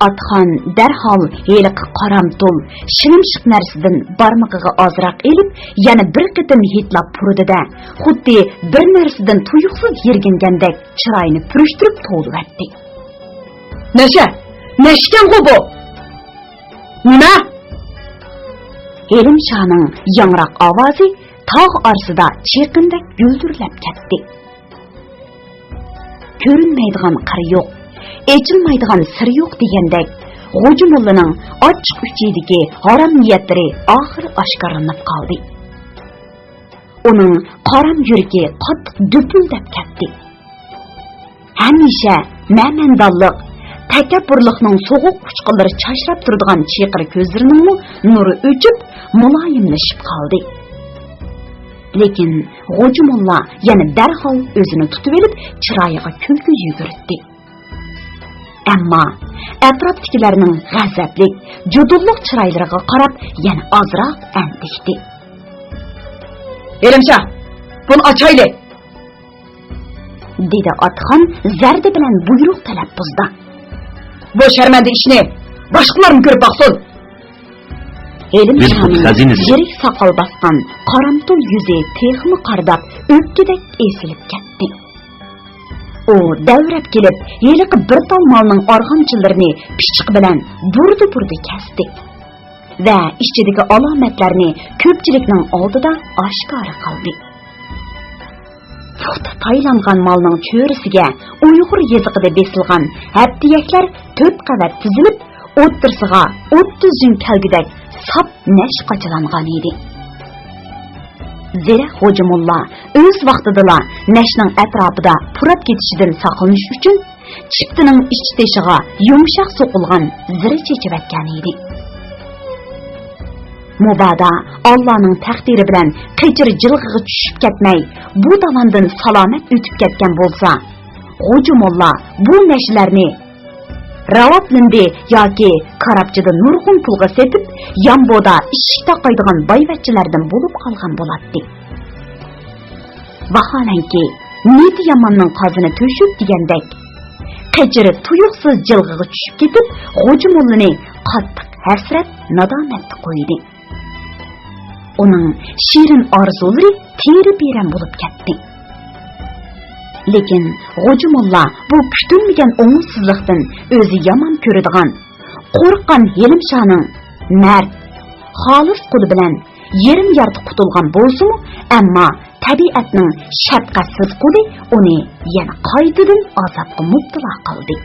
ئاتخان دەرھال ھېلىقى قارامتۇل، شىلىمشىق نەرسىدىن بارمىقىغا ئازراق ئېلىپ، يەنە بىر قېتىم ھىدلاپ پۇرىدى-دە، خۇددى بىر نەرسىدىن تۇيۇقسىز يىرگىنگەندەك چىرايىنى پۈرۈشتۈرۈپ توۋلىۋەتتى. «نەشە! نەشىكەنغۇ بۇ!» «نېمە؟» ھېلىمشانىڭ ياڭراق ئاۋازى تاغ ئارىسىدا چېقىندەك گۈلدۈرلەپ كەتتى. كۆرۈنمەيدىغان قىر يوق، ئېچىلمايدىغان سىر يوق دېگەندەك، غوجا موللىنىڭ ئاچچىق ئۈچىدىكى ھارام نىيەتلىرى ئاخىرى ئاشكارىلىنىپ قالدى. ئۇنىڭ قارام يۈرىكى قاتتىق دۈپۈلدەپ كەتتى. ھەمىشە مەمەندانلىق، تەكەببۇرلۇقنىڭ سوغۇق ئۇچقۇنلىرى چاچراپ تۇرىدىغان چېقىر كۆزلىرىنىڭمۇ نۇرى ئۆچۈپ، مۇلايىملىشىپ قالدى. لېكىن غوجا موللا يەنە دەرھال ئۆزىنى تۇتۇۋېلىپ، چىرايىغا كۈلكە يۈگۈرتتى. ئەمما ئەتراپتىكىلەرنىڭ غەزەپلىك، جۇدۇنلۇق چىرايلىرىغا قاراپ يەنە ئازراق ئەندىشتى. «ھېلىمشا، بۇنى ئاچايلى!» دېدى ئاتىخان زەردە بىلەن بۇيرۇق تەلەپپۇزدا. «بۇ شەرمەندە ئىشنى باشقىلارمۇ كۆرۈپ باقسۇن!» ھېلىمشانىڭ يىرىك ساقال باسقان قارامتۇل يۈزى تېخىمۇ قارىداپ، ئۆپكىدەك ئېسىلىپ كەتتى. ئۇ دەۋرەپ كېلىپ، ھېلىقى بىر تال مالنىڭ ئارغامچىلىرىنى پىچىقى بىلەن بۇردا-بۇردا كەستى ۋە ئىچىدىكى ئالامەتلەرنى كۆپچىلىكنىڭ ئالدىدا ئاشكارا قىلدى. پۇختا تايلانغان مالنىڭ چۆرىسىگە ئۇيغۇر يېزىقىدا بېسىلغان ھەپتىيەكلەر تۆت قەۋەت تىزىلىپ، ئوتتۇرىسىغا ئوتتۇز جىڭ كەلگۈدەك ساپ نەش قاچىلانغان ئىدى. زېرەك غوجا موللا ئۆز ۋاقتىدىلا نەشنىڭ ئەتراپىدا پۇراپ كېتىشىدىن ساقلىنىش ئۈچۈن چىپتىنىڭ ئىچ تېشىغا يۇمشاق سوقۇلغان زىرە چېچىۋەتكەن ئىدى. مۇبادا ئاللانىڭ تەقدىرى بىلەن قېچىر جىلغىغا چۈشۈپ كەتمەي، بۇ داۋاندىن سالامەت ئۆتۈپ كەتكەن بولسا، غوجا موللا بۇ نەشلەرنى راۋابلىندى ياكى كارابچىدا نۇرغۇن پۇلغا سېتىپ، يامبودا ئىشىك تاقايدىغان بايۋەچچىلەردىن بولۇپ قالغان بولاتتى. ۋاھالەنكى، نىيىتى ياماننىڭ قازىنى تۆشۈك دېگەندەك، قېچىر تۇيۇقسىز جىلغىغا چۈشۈپ كېتىپ، غوجا موللىنى قاتتىق ھەسرەت، نادامەتتە قويدى. ئۇنىڭ شېرىن ئارزۇلىرى تېرە-بېرەن بولۇپ كەتتى. لېكىن غوجا موللا بۇ كۈتۈلمىگەن ئوڭۇشسىزلىقتىن ئۆزى يامان كۆرىدىغان، قورققان ھېلىمشانىڭ مەرد، خالىس قولى بىلەن يېرىم ياردا قۇتۇلغان بولسىمۇ، ئەمما تەبىئەتنىڭ شەپقەتسىز قولى ئۇنى يەنە قايتىدىن ئازابقا مۇپتىلا قىلدى.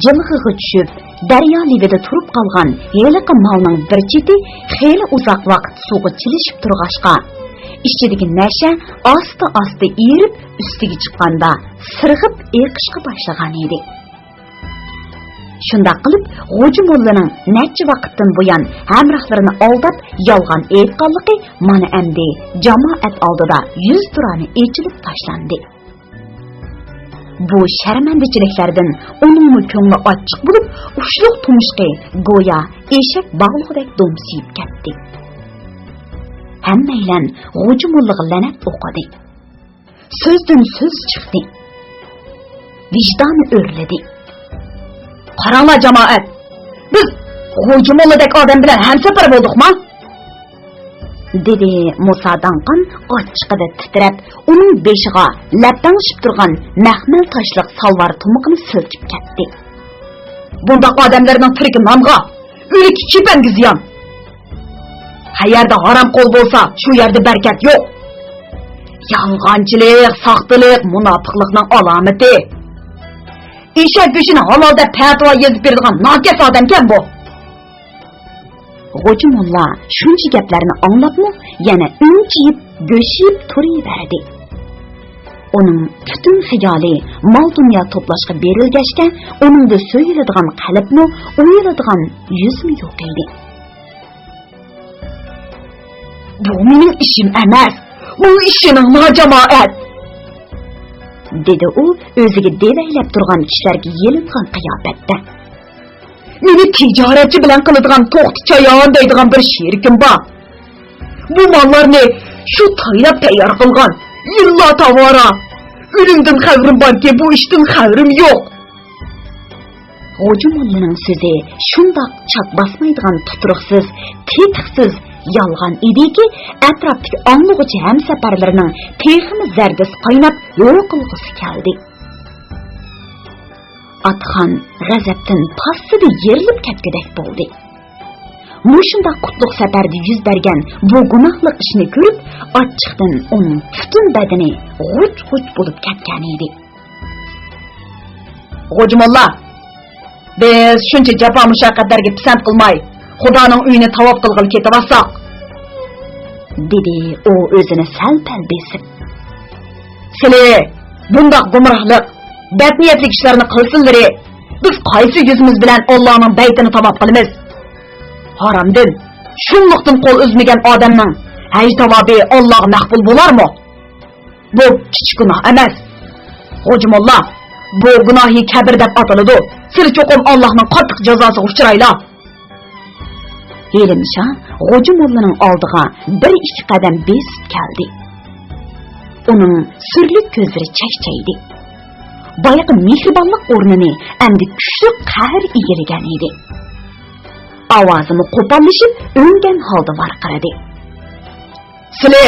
جىلغىغا چۈشۈپ، دەريا لېۋىدە تۇرۇپ قالغان ھېلىقى مالنىڭ بىر چېتى خېلى ئۇزاق ۋاقىت سۇغا چىلىشىپ تۇرغاچقا، ئىچىدىكى نەشە ئاستا-ئاستا ئېرىپ، ئۈستىگە چىققاندا سىرغىپ ئېقىشقا باشلىغان ئىدى. شۇنداق قىلىپ، غوجا موللىنىڭ نەچچە ۋاقىتتىن بۇيان ھەمراھلىرىنى ئالداپ يالغان ئېيتقانلىقى مانا ئەمدى جامائەت ئالدىدا يۈزتۇرانە ئېچىلىپ تاشلاندى. بۇ شەرمەندىچىلىكلەردىن ئۇنىڭمۇ كۆڭلى ئاچچىق بولۇپ، ئۇچلۇق تۇمشۇقى گويا ئېشەك باغلىقىدەك دومسىيىپ كەتتى. ھەممەيلەن غوجا موللىغا لەنەت ئوقۇدى. سۆزدىن سۆز چىقتى. ۋىجدانى ئۆرلىدى. «قاراڭلار جامائەت، بىز غوجا موللىدەك ئادەم بىلەن ھەمسەپەر بولدۇقما؟» دېدى مۇسا داڭقان ئاچچىقىدا تىترەپ، ئۇنىڭ بېشىغا لەپەڭشىپ تۇرغان مەخمەل تاشلىق سالۋار تۇمىقىنى سىلكىپ كەتتى. «بۇنداق ئادەملەرنىڭ تىرىكى نانغا، ئۆلۈكى كېپەنگە زىيان. قەيەردە ھارام قول بولسا، شۇ يەردە بەرىكەت يوق. يالغانچىلىق، ساختىلىق مۇناپىقلىقنىڭ ئالامىتى. ئېشەك گۆشىنى ھالال دەپ پەتىۋا يېزىپ بېرىدىغان ناكەس ئادەمكەن بۇ.» غوجا موللا شۇنچە گەپلەرنى ئاڭلاپمۇ يەنە ئۈنچىيىپ، بۆشىيىپ تۇرۇۋەردى. ئۇنىڭ پۈتۈن خىيالى مال-دۇنيا توپلاشقا بېرىلگەچكە، ئۇنىڭدا سۆيۈلىدىغان قەلبمۇ، ئويۇلىدىغان يۈزمۇ يوق ئىدى. «بۇ مېنىڭ ئىشىم ئەمەس، بۇ ئىشىنىڭ ناجامائەت!» دېدى ئۇ ئۆزىگە دېۋەيلەپ تۇرغان كىشىلەرگە يېلىنغان قىياپەتتە. «مېنى تىجارەتچى بىلەن قىلىدىغان توختى چايان دەيدىغان بىر شېرىكىم بار. بۇ ماللارنى شۇ تايلاپ تەييار قىلغان. يىللا تاۋارا. ئۆلۈمدىن خەۋىرىم باركى، بۇ ئىشتىن خەۋىرىم يوق.» غوجا موللىنىڭ سۆزى شۇنداق چات باسمايدىغان تۇتۇرۇقسىز، تېتىقسىز يالغان ئىدىكى، ئەتراپتىكى ئاڭلىغۇچى ھەمسەپەرلىرىنىڭ تېخىمۇ زەردىسى قايناپ، ھۆ قىلغۇسى كەلدى. ئاتىخان غەزەپتىن پاسسىدە يېرىلىپ كەتكۈدەك بولدى. مۇشۇنداق قۇتلۇق سەپەردە يۈز بەرگەن بۇ گۇناھلىق ئىشنى كۆرۈپ، ئاچچىقتىن ئۇنىڭ پۈتۈن بەدىنى غۇچ-غۇچ بولۇپ كەتكەنىدى. «غوجا موللا، بىز شۇنچە جاپا-مۇشەققەتلەرگە پىسەنت قىلماي، خۇدانىڭ ئۆيىنى تاۋاپ قىلغىلى كېتىۋاتساق»، دېدى ئۇ ئۆزىنى سەل-پەل بېسىپ. «سىلى بۇنداق گۇمراھلىق، بەتنىيەتلىك ئىشلارنى قىلسىلىرى، بىز قايسى يۈزىمىز بىلەن ئاللانىڭ بەيتىنى تاۋاپ قىلىمىز؟ ھارامدىن، شۇملۇقتىن قول ئۈزمىگەن ئادەمنىڭ ھەج تاۋابى ئاللاغا مەقبۇل بولارمۇ؟ بۇ كىچىك گۇناھ ئەمەس. غوجا موللا، بۇ گۇناھى كەبىر دەپ ئاتىلىدۇ. سىلى چوقۇم ئاللاھنىڭ قاتتىق جازاسىغا ئۇچرايلا.» ھېلىمشا غوجا موللىنىڭ ئالدىغا بىر ئىككى قەدەم بېسىپ كەلدى. ئۇنىڭ سۈرلۈك كۆزلىرى چەكچەيدى. بايىقى مېھرىبانلىق ئورنىنى ئەمدى كۈچلۈك قەھەر ئىگىلىگەن ئىدى. ئاۋازىمۇ قوپاللىشىپ، ئۆڭگەن ھالدا ۋارقىرىدى. «سىلى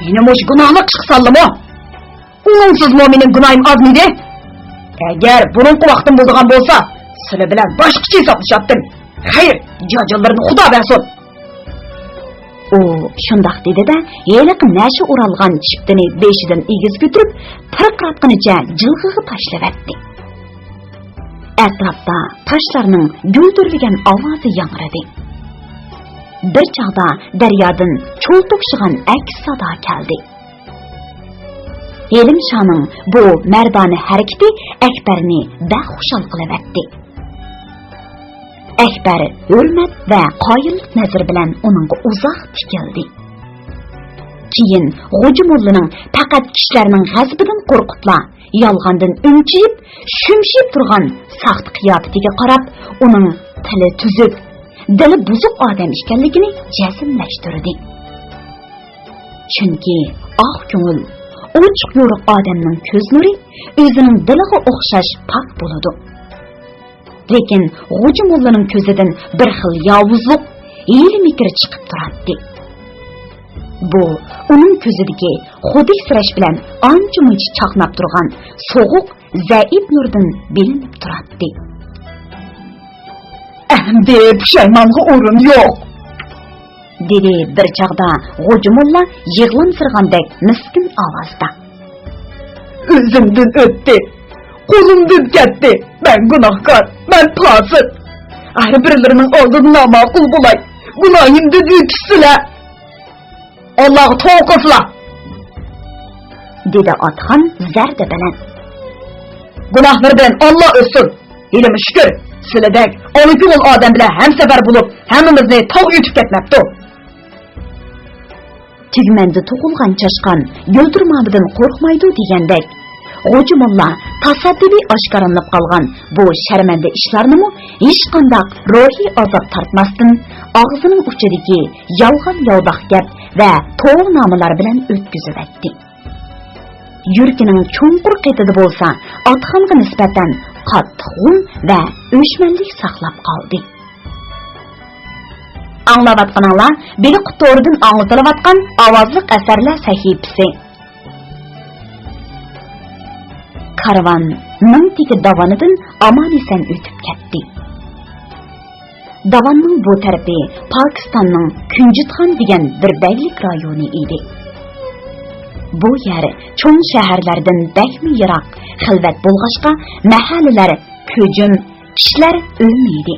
يەنە مۇشۇ گۇناھلىق ئىش قىلساللىمۇ؟ ئۇنىڭسىزمۇ مېنىڭ گۇناھىم ئازمىدى؟ ئەگەر بۇرۇنقى ۋاقتىم بولىدىغان بولسا، سىلى بىلەن باشقىچە ھېسابلىشاتتىم. خەير، جاجانلىرىنى خۇدا بەرسۇن.» ئۇ شۇنداق دېدى-دە، ھېلىقى نەشە ئورالغان چىپتىنى بېشىدىن ئېگىز كۆتۈرۈپ، پىرقىراتقىنىچە جىلغىغا تاشلىۋەتتى. ئەتراپتا تاشلارنىڭ گۈلدۈرلىگەن ئاۋازى ياڭرىدى. بىر چاغدا دەريادىن چولتۇقشىغان ئەكس سادا كەلدى. ھېلىمشانىڭ بۇ مەردانە ھەرىكىتى ئەكبەرنى بەك خۇشال قىلىۋەتتى. ئەكبەر ھۆرمەت ۋە قايىللىق نەزىرى بىلەن ئۇنىڭغا ئۇزاق تىكىلدى. كېيىن غوجا موللىنىڭ پەقەت كىشىلەرنىڭ غەزىپىدىن قورقۇپلا، يالغاندىن ئۈمچىيىپ، شۈمشىيىپ تۇرغان ساختا قىياپىتىگە قاراپ، ئۇنىڭ تىلى تۈزۈك، دىلى بۇزۇق ئادەم ئىكەنلىكىنى جەزملەشتۈردى. چۈنكى ئاق كۆڭۈل، ئوچۇق يورۇق ئادەمنىڭ كۆز نۇرى ئۆزىنىڭ دىلىغا ئوخشاش پاك بولىدۇ. لېكىن غوجا موللىنىڭ كۆزىدىن بىر خىل ياۋۇزلۇق، ھىيلە-مىكىر چىقىپ تۇراتتى. بۇ ئۇنىڭ كۆزىدىكى خۇدۈكسىرەش بىلەن ئانچە-مۇنچە چاقناپ تۇرغان سوغۇق، زەئىپ نۇردىن بىلىنىپ تۇراتتى. «ئەمدى پۇشايمانغا ئورۇن يوق.» دېدى بىر چاغدا غوجا موللا يىغلامسىرىغاندەك مىسكىن ئاۋازدا. «ئۆزۈمدىن ئۆتتى، قولۇمدىن كەتتى. مەن گۇناھكار، مەن پاسىق. ھەر بىرلىرىنىڭ ئالدىدا ناماقۇل بولاي. گۇناھىمدىن ئۆتۈشسىلە. ئاللاغا توۋا قىلسىلا.» دېدى ئاتخان زەردە بىلەن. «گۇناھلىرىدىن ئاللا ئۆتسۇن. ھېلىمۇ شۈكۈر، سىلىدەك ئانا كۆڭۈل ئادەم بىلەن ھەمسەپەر بولۇپ، ھەممىمىزنى تاغ يۇتۇپ كەتمەپتۇ.» «تۈگمەندە تۇغۇلغان چاشقان گۈلدۈرمامىدىن قورقمايدۇ» دېگەندەك، غوجا موللا تاسادىپىي ئاشكارىلىنىپ قالغان بۇ شەرمەندە ئىشلارنىمۇ ھېچقانداق روھىي ئازاب تارتماستىن، ئاغزىنىڭ ئۇچىدىكى يالغان-ياۋىداق گەپ ۋە توۋا-نامىلار بىلەن ئۆتكۈزۈۋەتتى. يۈرىكىنىڭ چوڭقۇر قېتىدا بولسا ئاتخانغا نىسبەتەن قاتتىق غۇم ۋە ئۆچمەنلىك ساقلاپ قالدى. ئاڭلاۋاتقىنىڭلار بېلىققۇت تورىدىن ئاڭلىتىلىۋاتقان ئاۋازلىق ئەسەرلەر سەھىپىسى. كارۋان مىڭتېكى داۋىنىدىن ئامان-ئېسەن ئۆتۈپ كەتتى. داۋاننىڭ بۇ تەرىپى پاكىستاننىڭ كۈنجۈتخان دېگەن بىر بەگلىك رايونى ئىدى. بۇ يەر چوڭ شەھەرلەردىن بەكمۇ يىراق، خىلۋەت بولغاچقا، مەھەللىلەر كۆجۈم، كىشىلەر ئۆلمەيدۇ.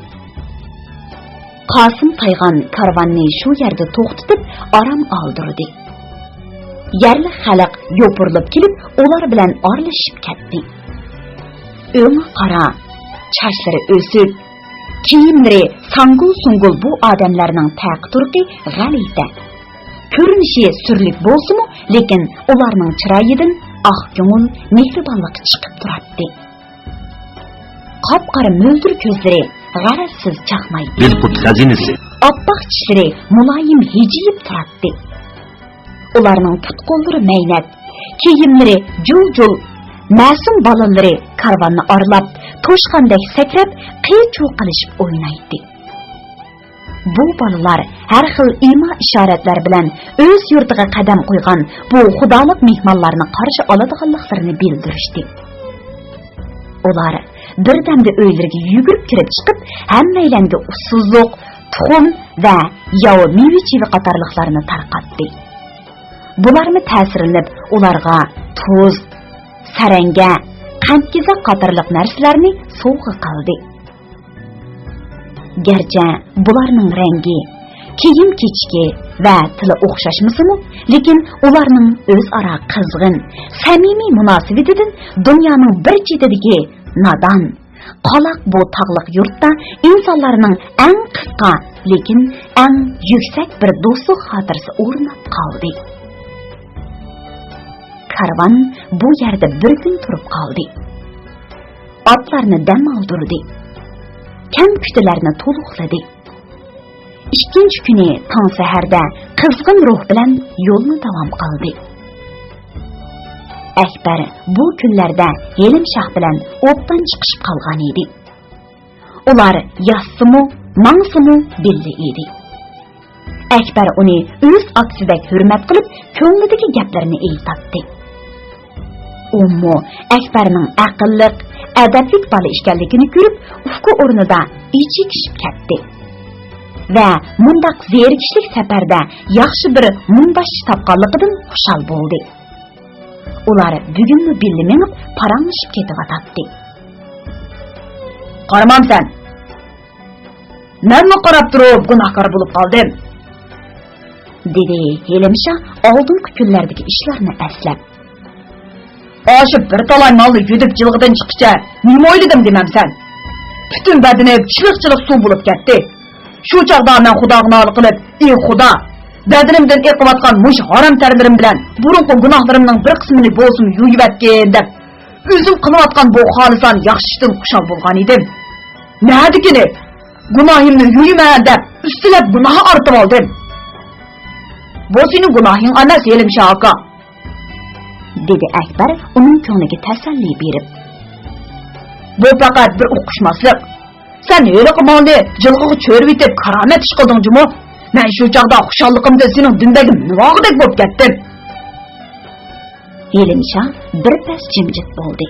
قاسىم تايغان كارۋاننى شۇ يەردە توختىتىپ، ئارام ئالدۇردى. يەرلىك خەلق يوپۇرۇلۇپ كېلىپ، ئۇلار بىلەن ئارىلىشىپ كەتتى. ئۆڭى قارا، چاچلىرى ئۆسۈك، كىيىملىرى ساڭگۇل-سۇڭگۇل بۇ ئادەملەرنىڭ تەقى-تۇرقى غەلىتە. كۆرۈنۈشى سۈرلۈك بولسىمۇ، لېكىن ئۇلارنىڭ چىرايىدىن ئاق كۆڭۈل، مېھرىبانلىق چىقىپ تۇراتتى. قاپقارا مۆلدۈر كۆزلىرى غەرەزسىز چاقنايتتى. بېلىققۇت خەزىنىسى. ئاپئاق چىشلىرى مۇلايىم ھىجىيىپ تۇراتتى. ئۇلارنىڭ پۇت-قوللىرى مەينەت، كىيىملىرى جۇل-جۇل. مەسۇم بالىلىرى كارۋاننى ئارىلاپ، توشقاندەك سەكرەپ، قىي-چۇۋ قىلىشىپ ئوينايتتى. بۇ بالىلار ھەر خىل ئىما-ئىشارەتلەر بىلەن ئۆز يۇرتىغا قەدەم قويغان بۇ خۇدالىق مېھمانلارنى قارشى ئالىدىغانلىقلىرىنى بىلدۈرۈشتى. ئۇلار بىردەمدە ئۆيلىرىگە يۈگۈرۈپ كىرىپ چىقىپ، ھەممەيلەنگە ئۇسسۇزلۇق، تۇخۇم ۋە ياۋا مېۋە-چېۋە قاتارلىقلارنى تارقاتتى. بۇلارمۇ تەسىرلىنىپ، ئۇلارغا تۇز، سەرەڭگە، قەنت-كېزەك قاتارلىق نەرسىلەرنى سوۋغا قىلدى. گەرچە بۇلارنىڭ رەڭگى، كىيىم-كېچىكى ۋە تىلى ئوخشاشمىسىمۇ، لېكىن ئۇلارنىڭ ئۆزئارا قىزغىن، سەمىمىي مۇناسىۋىتىدىن دۇنيانىڭ بىر چېتىدىكى نادان، قالاق بۇ تاغلىق يۇرتتا ئىنسانلارنىڭ ئەڭ قىسقا، لېكىن ئەڭ يۈكسەك بىر دوستلۇق خاتىرىسى ئورناپ قالدى. كارۋان بۇ يەردە بىر كۈن تۇرۇپ قالدى. ئاتلارنى دەم ئالدۇردى. كەم-كۈتىلەرنى تولۇقلىدى. ئىككىنچى كۈنى تاڭ سەھەردە قىزغىن روھ بىلەن يولنى داۋام قىلدى. ئەكبەر بۇ كۈنلەردە ھېلىم شاھ بىلەن ئوبدان چىقىشىپ قالغان ئىدى. ئۇلار ياتسىمۇ، ماڭسىمۇ بىللە ئىدى. ئەكبەر ئۇنى ئۆز ئاكىسىدەك ھۆرمەت قىلىپ، كۆڭلىدىكى گەپلىرىنى ئېيتاتتى. ئۇمۇ ئەكبەرنىڭ ئەقىللىق، ئەدەپلىك بالا ئىكەنلىكىنى كۆرۈپ، ئۇكا ئورنىدا ئېچىكىشىپ كەتتى ۋە مۇنداق زېرىكىشلىك سەپەردە ياخشى بىر مۇڭداشچى تاپقانلىقىدىن خۇشال بولدى. ئۇلار بۈگۈنمۇ بىللە مېڭىپ، پاراڭلىشىپ كېتىۋاتاتتى. «قارىمامسەن؟ مەنمۇ قاراپ تۇرۇپ گۇناھكار بولۇپ قالدىم»، دېدى ھېلىمشا ئالدىنقى كۈنلەردىكى ئىشلارنى ئەسلەپ. «ئاشۇ بىر تالاي مالنى يۈدۈپ جىلغىدىن چىققىچە نېمە ئويلىدىم دېمەمسەن؟ پۈتۈن بەدىنىم چىلىق-چىلىق سۇ بولۇپ كەتتى. شۇ چاغدا مەن خۇداغا نالە قىلىپ، ئى خۇدا، بەدىنىمدىن ئېقىۋاتقان مۇشۇ ھارام تەرلىرىم بىلەن بۇرۇنقى گۇناھلىرىمنىڭ بىر قىسمىنى بولسىمۇ يۇيۇۋەتكىن دەپ، ئۆزۈم قىلىۋاتقان بۇ خالىسان ياخشى ئىشتىن خۇشال بولغان ئىدىم. نەدىكىنى، گۇناھىمنى يۇيىمەن دەپ ئۈستىلەپ گۇناھ ئارتىۋالدىم. بۇ سېنىڭ گۇناھىڭ ئەمەس، ھېلىمشا ئاكا»، دېدى ئەكبەر ئۇنىڭ كۆڭلىگە تەسەللى بېرىپ. «بۇ پەقەت بىر ئۇقۇشماسلىق. سەن ھېلىقى مالنى جىلغىغا چۆرۈۋېتىپ كارامەت ئىش قىلدىڭ جۇمۇ. مەن شۇ چاغدا خۇشاللىقىمدىن سېنىڭ دۈمبەڭگە مىنىۋالغۇدەك بولۇپ كەتتىم.» ھېلىمشا بىر پەس جىمجىت بولدى.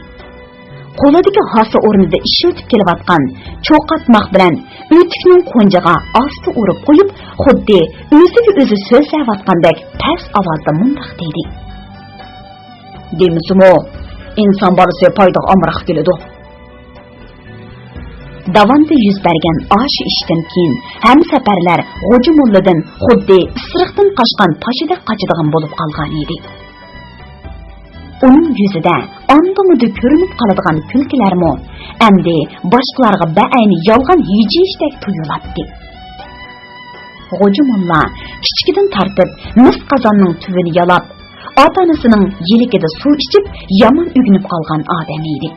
قولىدىكى ھاسا ئورنىدا ئىشلىتىپ كېلىۋاتقان چوقاتماق بىلەن ئۆتۈكنىڭ قونجىغا ئاستا ئۇرۇپ قويۇپ، خۇددى ئۆزىگە ئۆزى سۆزلەۋاتقاندەك پەس ئاۋازدا مۇنداق دېدى: «دېمىسىمۇ، ئىنسان بالىسى پايدىغا ئامراق كېلىدۇ.» داۋاندا يۈز بەرگەن ئاشۇ ئىشتىن كېيىن ھەمسەپەرلەر غوجا موللىدىن خۇددى ئىسرىقتىن قاچقان پاشىدەك قاچىدىغان بولۇپ قالغان ئىدى. ئۇنىڭ يۈزىدە ئاندا-مۇندا كۆرۈنۈپ قالىدىغان كۈلكىلەرمۇ ئەمدى باشقىلارغا بەئەينى يالغان ھىجىيىشتەك تۇيۇلاتتى. غوجا موللا كىچىكىدىن تارتىپ مىس قازاننىڭ تۈۋىنى يالاپ، ئاتا-ئانىسىنىڭ يىلىكىدە سۇ ئىچىپ، يامان ئۆگىنىپ قالغان ئادەم ئىدى.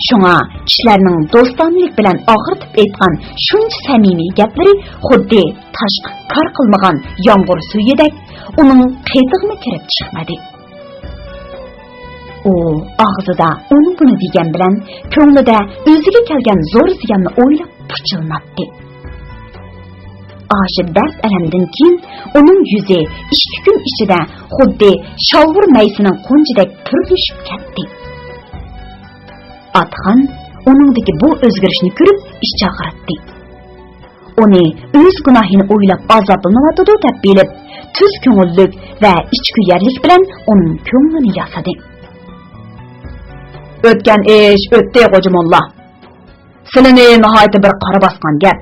شۇڭا كىشىلەرنىڭ دوستانىلىك بىلەن ئاغرىتىپ ئېيتقان شۇنچە سەمىمىي گەپلىرى خۇددى تاشقا كار قىلمىغان يامغۇر سۈيىدەك ئۇنىڭ قېتىغىمۇ كىرىپ چىقمىدى. ئۇ ئاغزىدا ئۇنى-بۇنى دېگەن بىلەن، كۆڭلىدە ئۆزىگە كەلگەن زور زىياننى ئويلاپ پۇچىلىناتتى. ئاشۇ دەرد-ئەلەمدىن كېيىن ئۇنىڭ يۈزى ئىككى كۈن ئىچىدە خۇددى شالۋۇر مەيسىنىڭ قونچىدەك تۈرلىشىپ كەتتى. ئاتخان ئۇنىڭدىكى بۇ ئۆزگىرىشنى كۆرۈپ ئىچ ئاغرىتتى. ئۇنى ئۆز گۇناھىنى ئويلاپ ئازابلىنىۋاتىدۇ دەپ بىلىپ، تۈز كۆڭۈللۈك ۋە ئىچكۈيەرلىك بىلەن ئۇنىڭ كۆڭلىنى ياسىدى. ئۆتكەن ئىش ئۆتتى، غوجا موللا. سىلىنى ناھايىتى بىر قارا باسقان گەپ.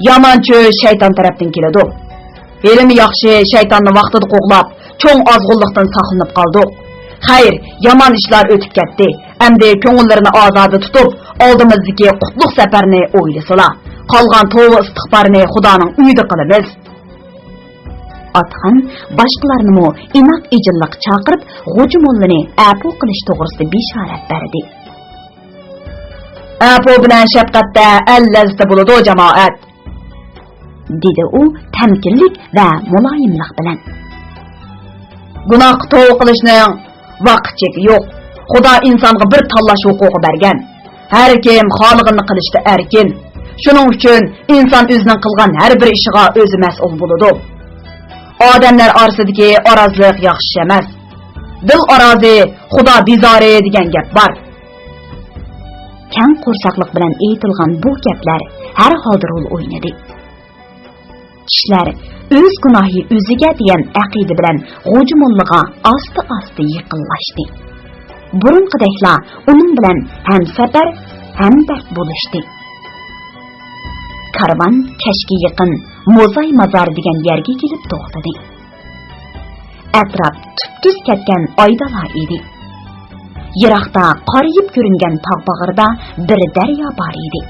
يامان چۈش شەيتان تەرەپتىن كېلىدۇ. ھېلىمۇ ياخشى، شەيتاننى ۋاقتىدا قوغلاپ، چوڭ ئازغۇنلۇقتىن ساقلىنىپ قالدۇق. خەير، يامان ئىشلار ئۆتۈپ كەتتى. ئەمدى كۆڭۈللىرىنى ئازادە تۇتۇپ، ئالدىمىزدىكى قۇتلۇق سەپەرنى ئويلىسىلا. قالغان توۋا ئىستىغپارنى خۇدانىڭ ئۆيىدە قىلىمىز. ئاتخان باشقىلارنىمۇ ئىناق ئىجىللىققا چاقىرىپ، غوجا موللىنى ئەپۇ قىلىش توغرىسىدا بېشارەت بەردى. ئەپۇ بىلەن شەپقەتتە ئەل لەززىتى بولىدۇ، جامائەت، دېدى ئۇ تەمكىنلىك ۋە مۇلايىملىق بىلەن. گۇناھقا توۋا قىلىشنىڭ ۋاقىت چېكى يوق. خۇدا ئىنسانغا بىر تاللاش ھوقۇقى بەرگەن. ھەر كىم خالىغىنىنى قىلىشتا ئەركىن. شۇنىڭ ئۈچۈن ئىنسان ئۆزىنىڭ قىلغان ھەر بىر ئىشىغا ئۆزى مەسئۇل بولىدۇ. ئادەملەر ئارىسىدىكى ئارازلىق ياخشى ئىش ئەمەس. دىل ئارازى، خۇدا بىزارى دېگەن گەپ بار. كەڭ قورساقلىق بىلەن ئېيتىلغان بۇ گەپلەر ھەر ھالدا رول ئوينىدى. كىشىلەر ئۆز گۇناھى ئۆزىگە دېگەن ئەقىدە بىلەن غوجا موللىغا ئاستا-ئاستا يېقىنلاشتى. بۇرۇنقىدەكلا ئۇنىڭ بىلەن ھەمسەپەر، ھەمدەرد بولۇشتى. كارۋان كەچكە يېقىن موزاي مازار دېگەن يەرگە كېلىپ توختىدى. ئەتراپ تۈپتۈز كەتكەن ئايدالا ئىدى. يىراقتا قارىيىپ كۆرۈنگەن تاغ باغرىدا بىر دەريا بار ئىدى.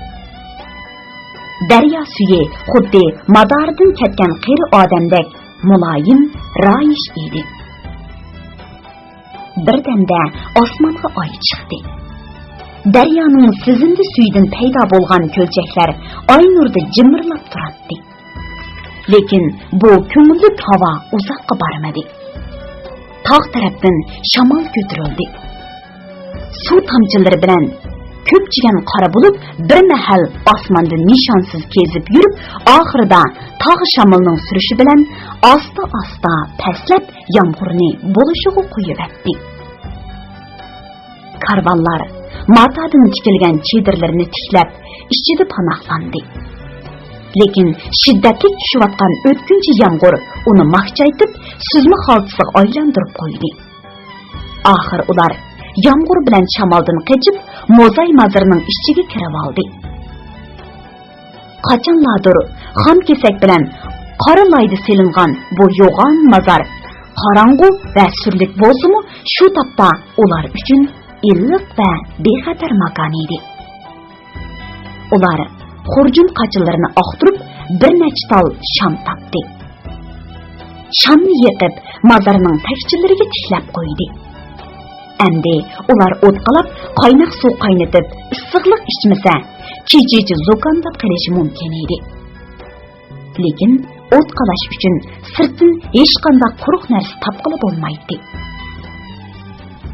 دەريا سۈيى خۇددى مادارىدىن كەتكەن قېرى ئادەمدەك مۇلايىم، رايىش ئىدى. بىردەمدە ئاسمانغا ئاي چىقتى. دەريانىڭ سېزىمدە سۈيىدىن پەيدا بولغان كۆلچەكلەر ئاي نۇرىدا جىمىرلاپ تۇراتتى. لېكىن بۇ كۆڭۈللۈك ھاۋا ئۇزاققا بارمىدى. تاغ تەرەپتىن شامال كۆتۈرۈلدى. سۇ تامچىلىرى بىلەن كۆپچىگەن قارا بۇلۇت بىر مەھەل ئاسماندا نىشانسىز كېزىپ يۈرۈپ، ئاخىرىدا تاغ شامىلىنىڭ سۈرۈشى بىلەن ئاستا-ئاستا پەسلەپ، يامغۇرنى بولۇشىغا قويۇۋەتتى. كارۋانلار ماتادىن تىكىلگەن چېدىرلىرىنى تىكلەپ، ئىچىدە پاناھلاندى. لېكىن شىددەتلىك چۈشۈۋاتقان ئۆتكۈنچى يامغۇر ئۇنى ماخچايتىپ، سۈزمە خالتىسىغا ئايلاندۇرۇپ قويدى. ئاخىر ئۇلار يامغۇر بىلەن شامالدىن قېچىپ، موزاي مازىرىنىڭ ئىچىگە كىرىۋالدى. قاچانلاردۇر خام كېسەك بىلەن قارا لايدا سېلىنغان بۇ يوغان مازار قاراڭغۇ ۋە سۈرلۈك بولسىمۇ، شۇ تاپتا ئۇلار ئۈچۈن ئىللىق ۋە بىخەتەر ماكان ئىدى. ئۇلار خۇرجۇن قاچىلىرىنى ئاختۇرۇپ، بىر نەچچە تال شام تاپتى. شامنى يېقىپ، مازارنىڭ تەكچىلىرىگە تىكلەپ قويدى. ئەمدى ئۇلار ئوت قالاپ، قايناق سۇ قاينىتىپ، ئىسسىقلىق ئىچمىسە، كېچىچە زۇكامداپ قېلىشى مۇمكىن ئىدى. لېكىن ئوت قالاش ئۈچۈن سىرتتىن ھېچقانداق قۇرۇق نەرسە تاپقىلى بولمايتتى.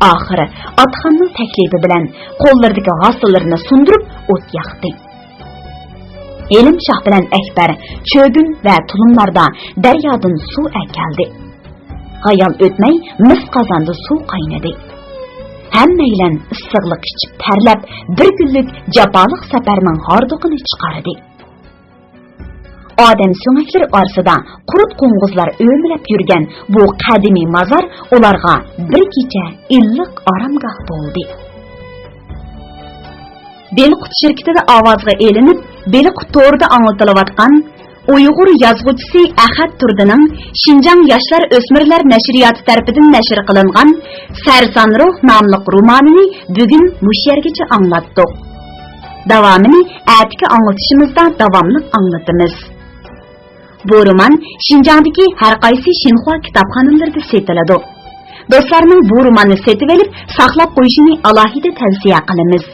ئاخىرى ئاتىخاننىڭ تەكلىپى بىلەن قوللىرىدىكى ھاسىلىرىنى سۇندۇرۇپ ئوت ياقتى. ھېلىم شاھ بىلەن ئەكبەر چۆگۈن ۋە تۇلۇملاردا دەريادىن سۇ ئەكەلدى. ھايال ئۆتمەي مىس قازاندا سۇ قاينىدى. ھەممەيلەن ئىسسىقلىق ئىچىپ تەرلەپ، بىر كۈنلۈك جاپالىق سەپەرنىڭ ھاردۇقىنى چىقاردى. ئادەم سۆڭەكلىرى ئارىسىدا قۇرت قوڭغۇزلار ئۆمىلەپ يۈرگەن بۇ قەدىمىي مازار ئۇلارغا بىر كېچە ئىللىق ئارامگاھ بولدى. بېلىققۇت شىركىتىدە ئاۋازغا ئېلىنىپ، بېلىققۇت تورىدا ئاڭلىتىلىۋاتقان ئۇيغۇر يازغۇچىسى ئەخەت تۇردىنىڭ شىنجاڭ ياشلار ئۆسمۈرلەر نەشرىياتى تەرىپىدىن نەشر قىلىنغان سەرسان روھ ناملىق رومانىنى بۈگۈن مۇشۇ يەرگىچە ئاڭلاتتۇق. داۋامىنى ئەتىكى ئاڭلىتىشىمىزدا داۋاملىق ئاڭلىتىمىز. بۇ رومان شىنجاڭدىكى ھەر قايسى شىنخۇا كىتابخانىلىرىدا سېتىلىدۇ. دوستلارنىڭ بۇ روماننى سېتىۋېلىپ ساقلاپ قويۇشىنى ئالاھىدە تەۋسىيە قىلىمىز.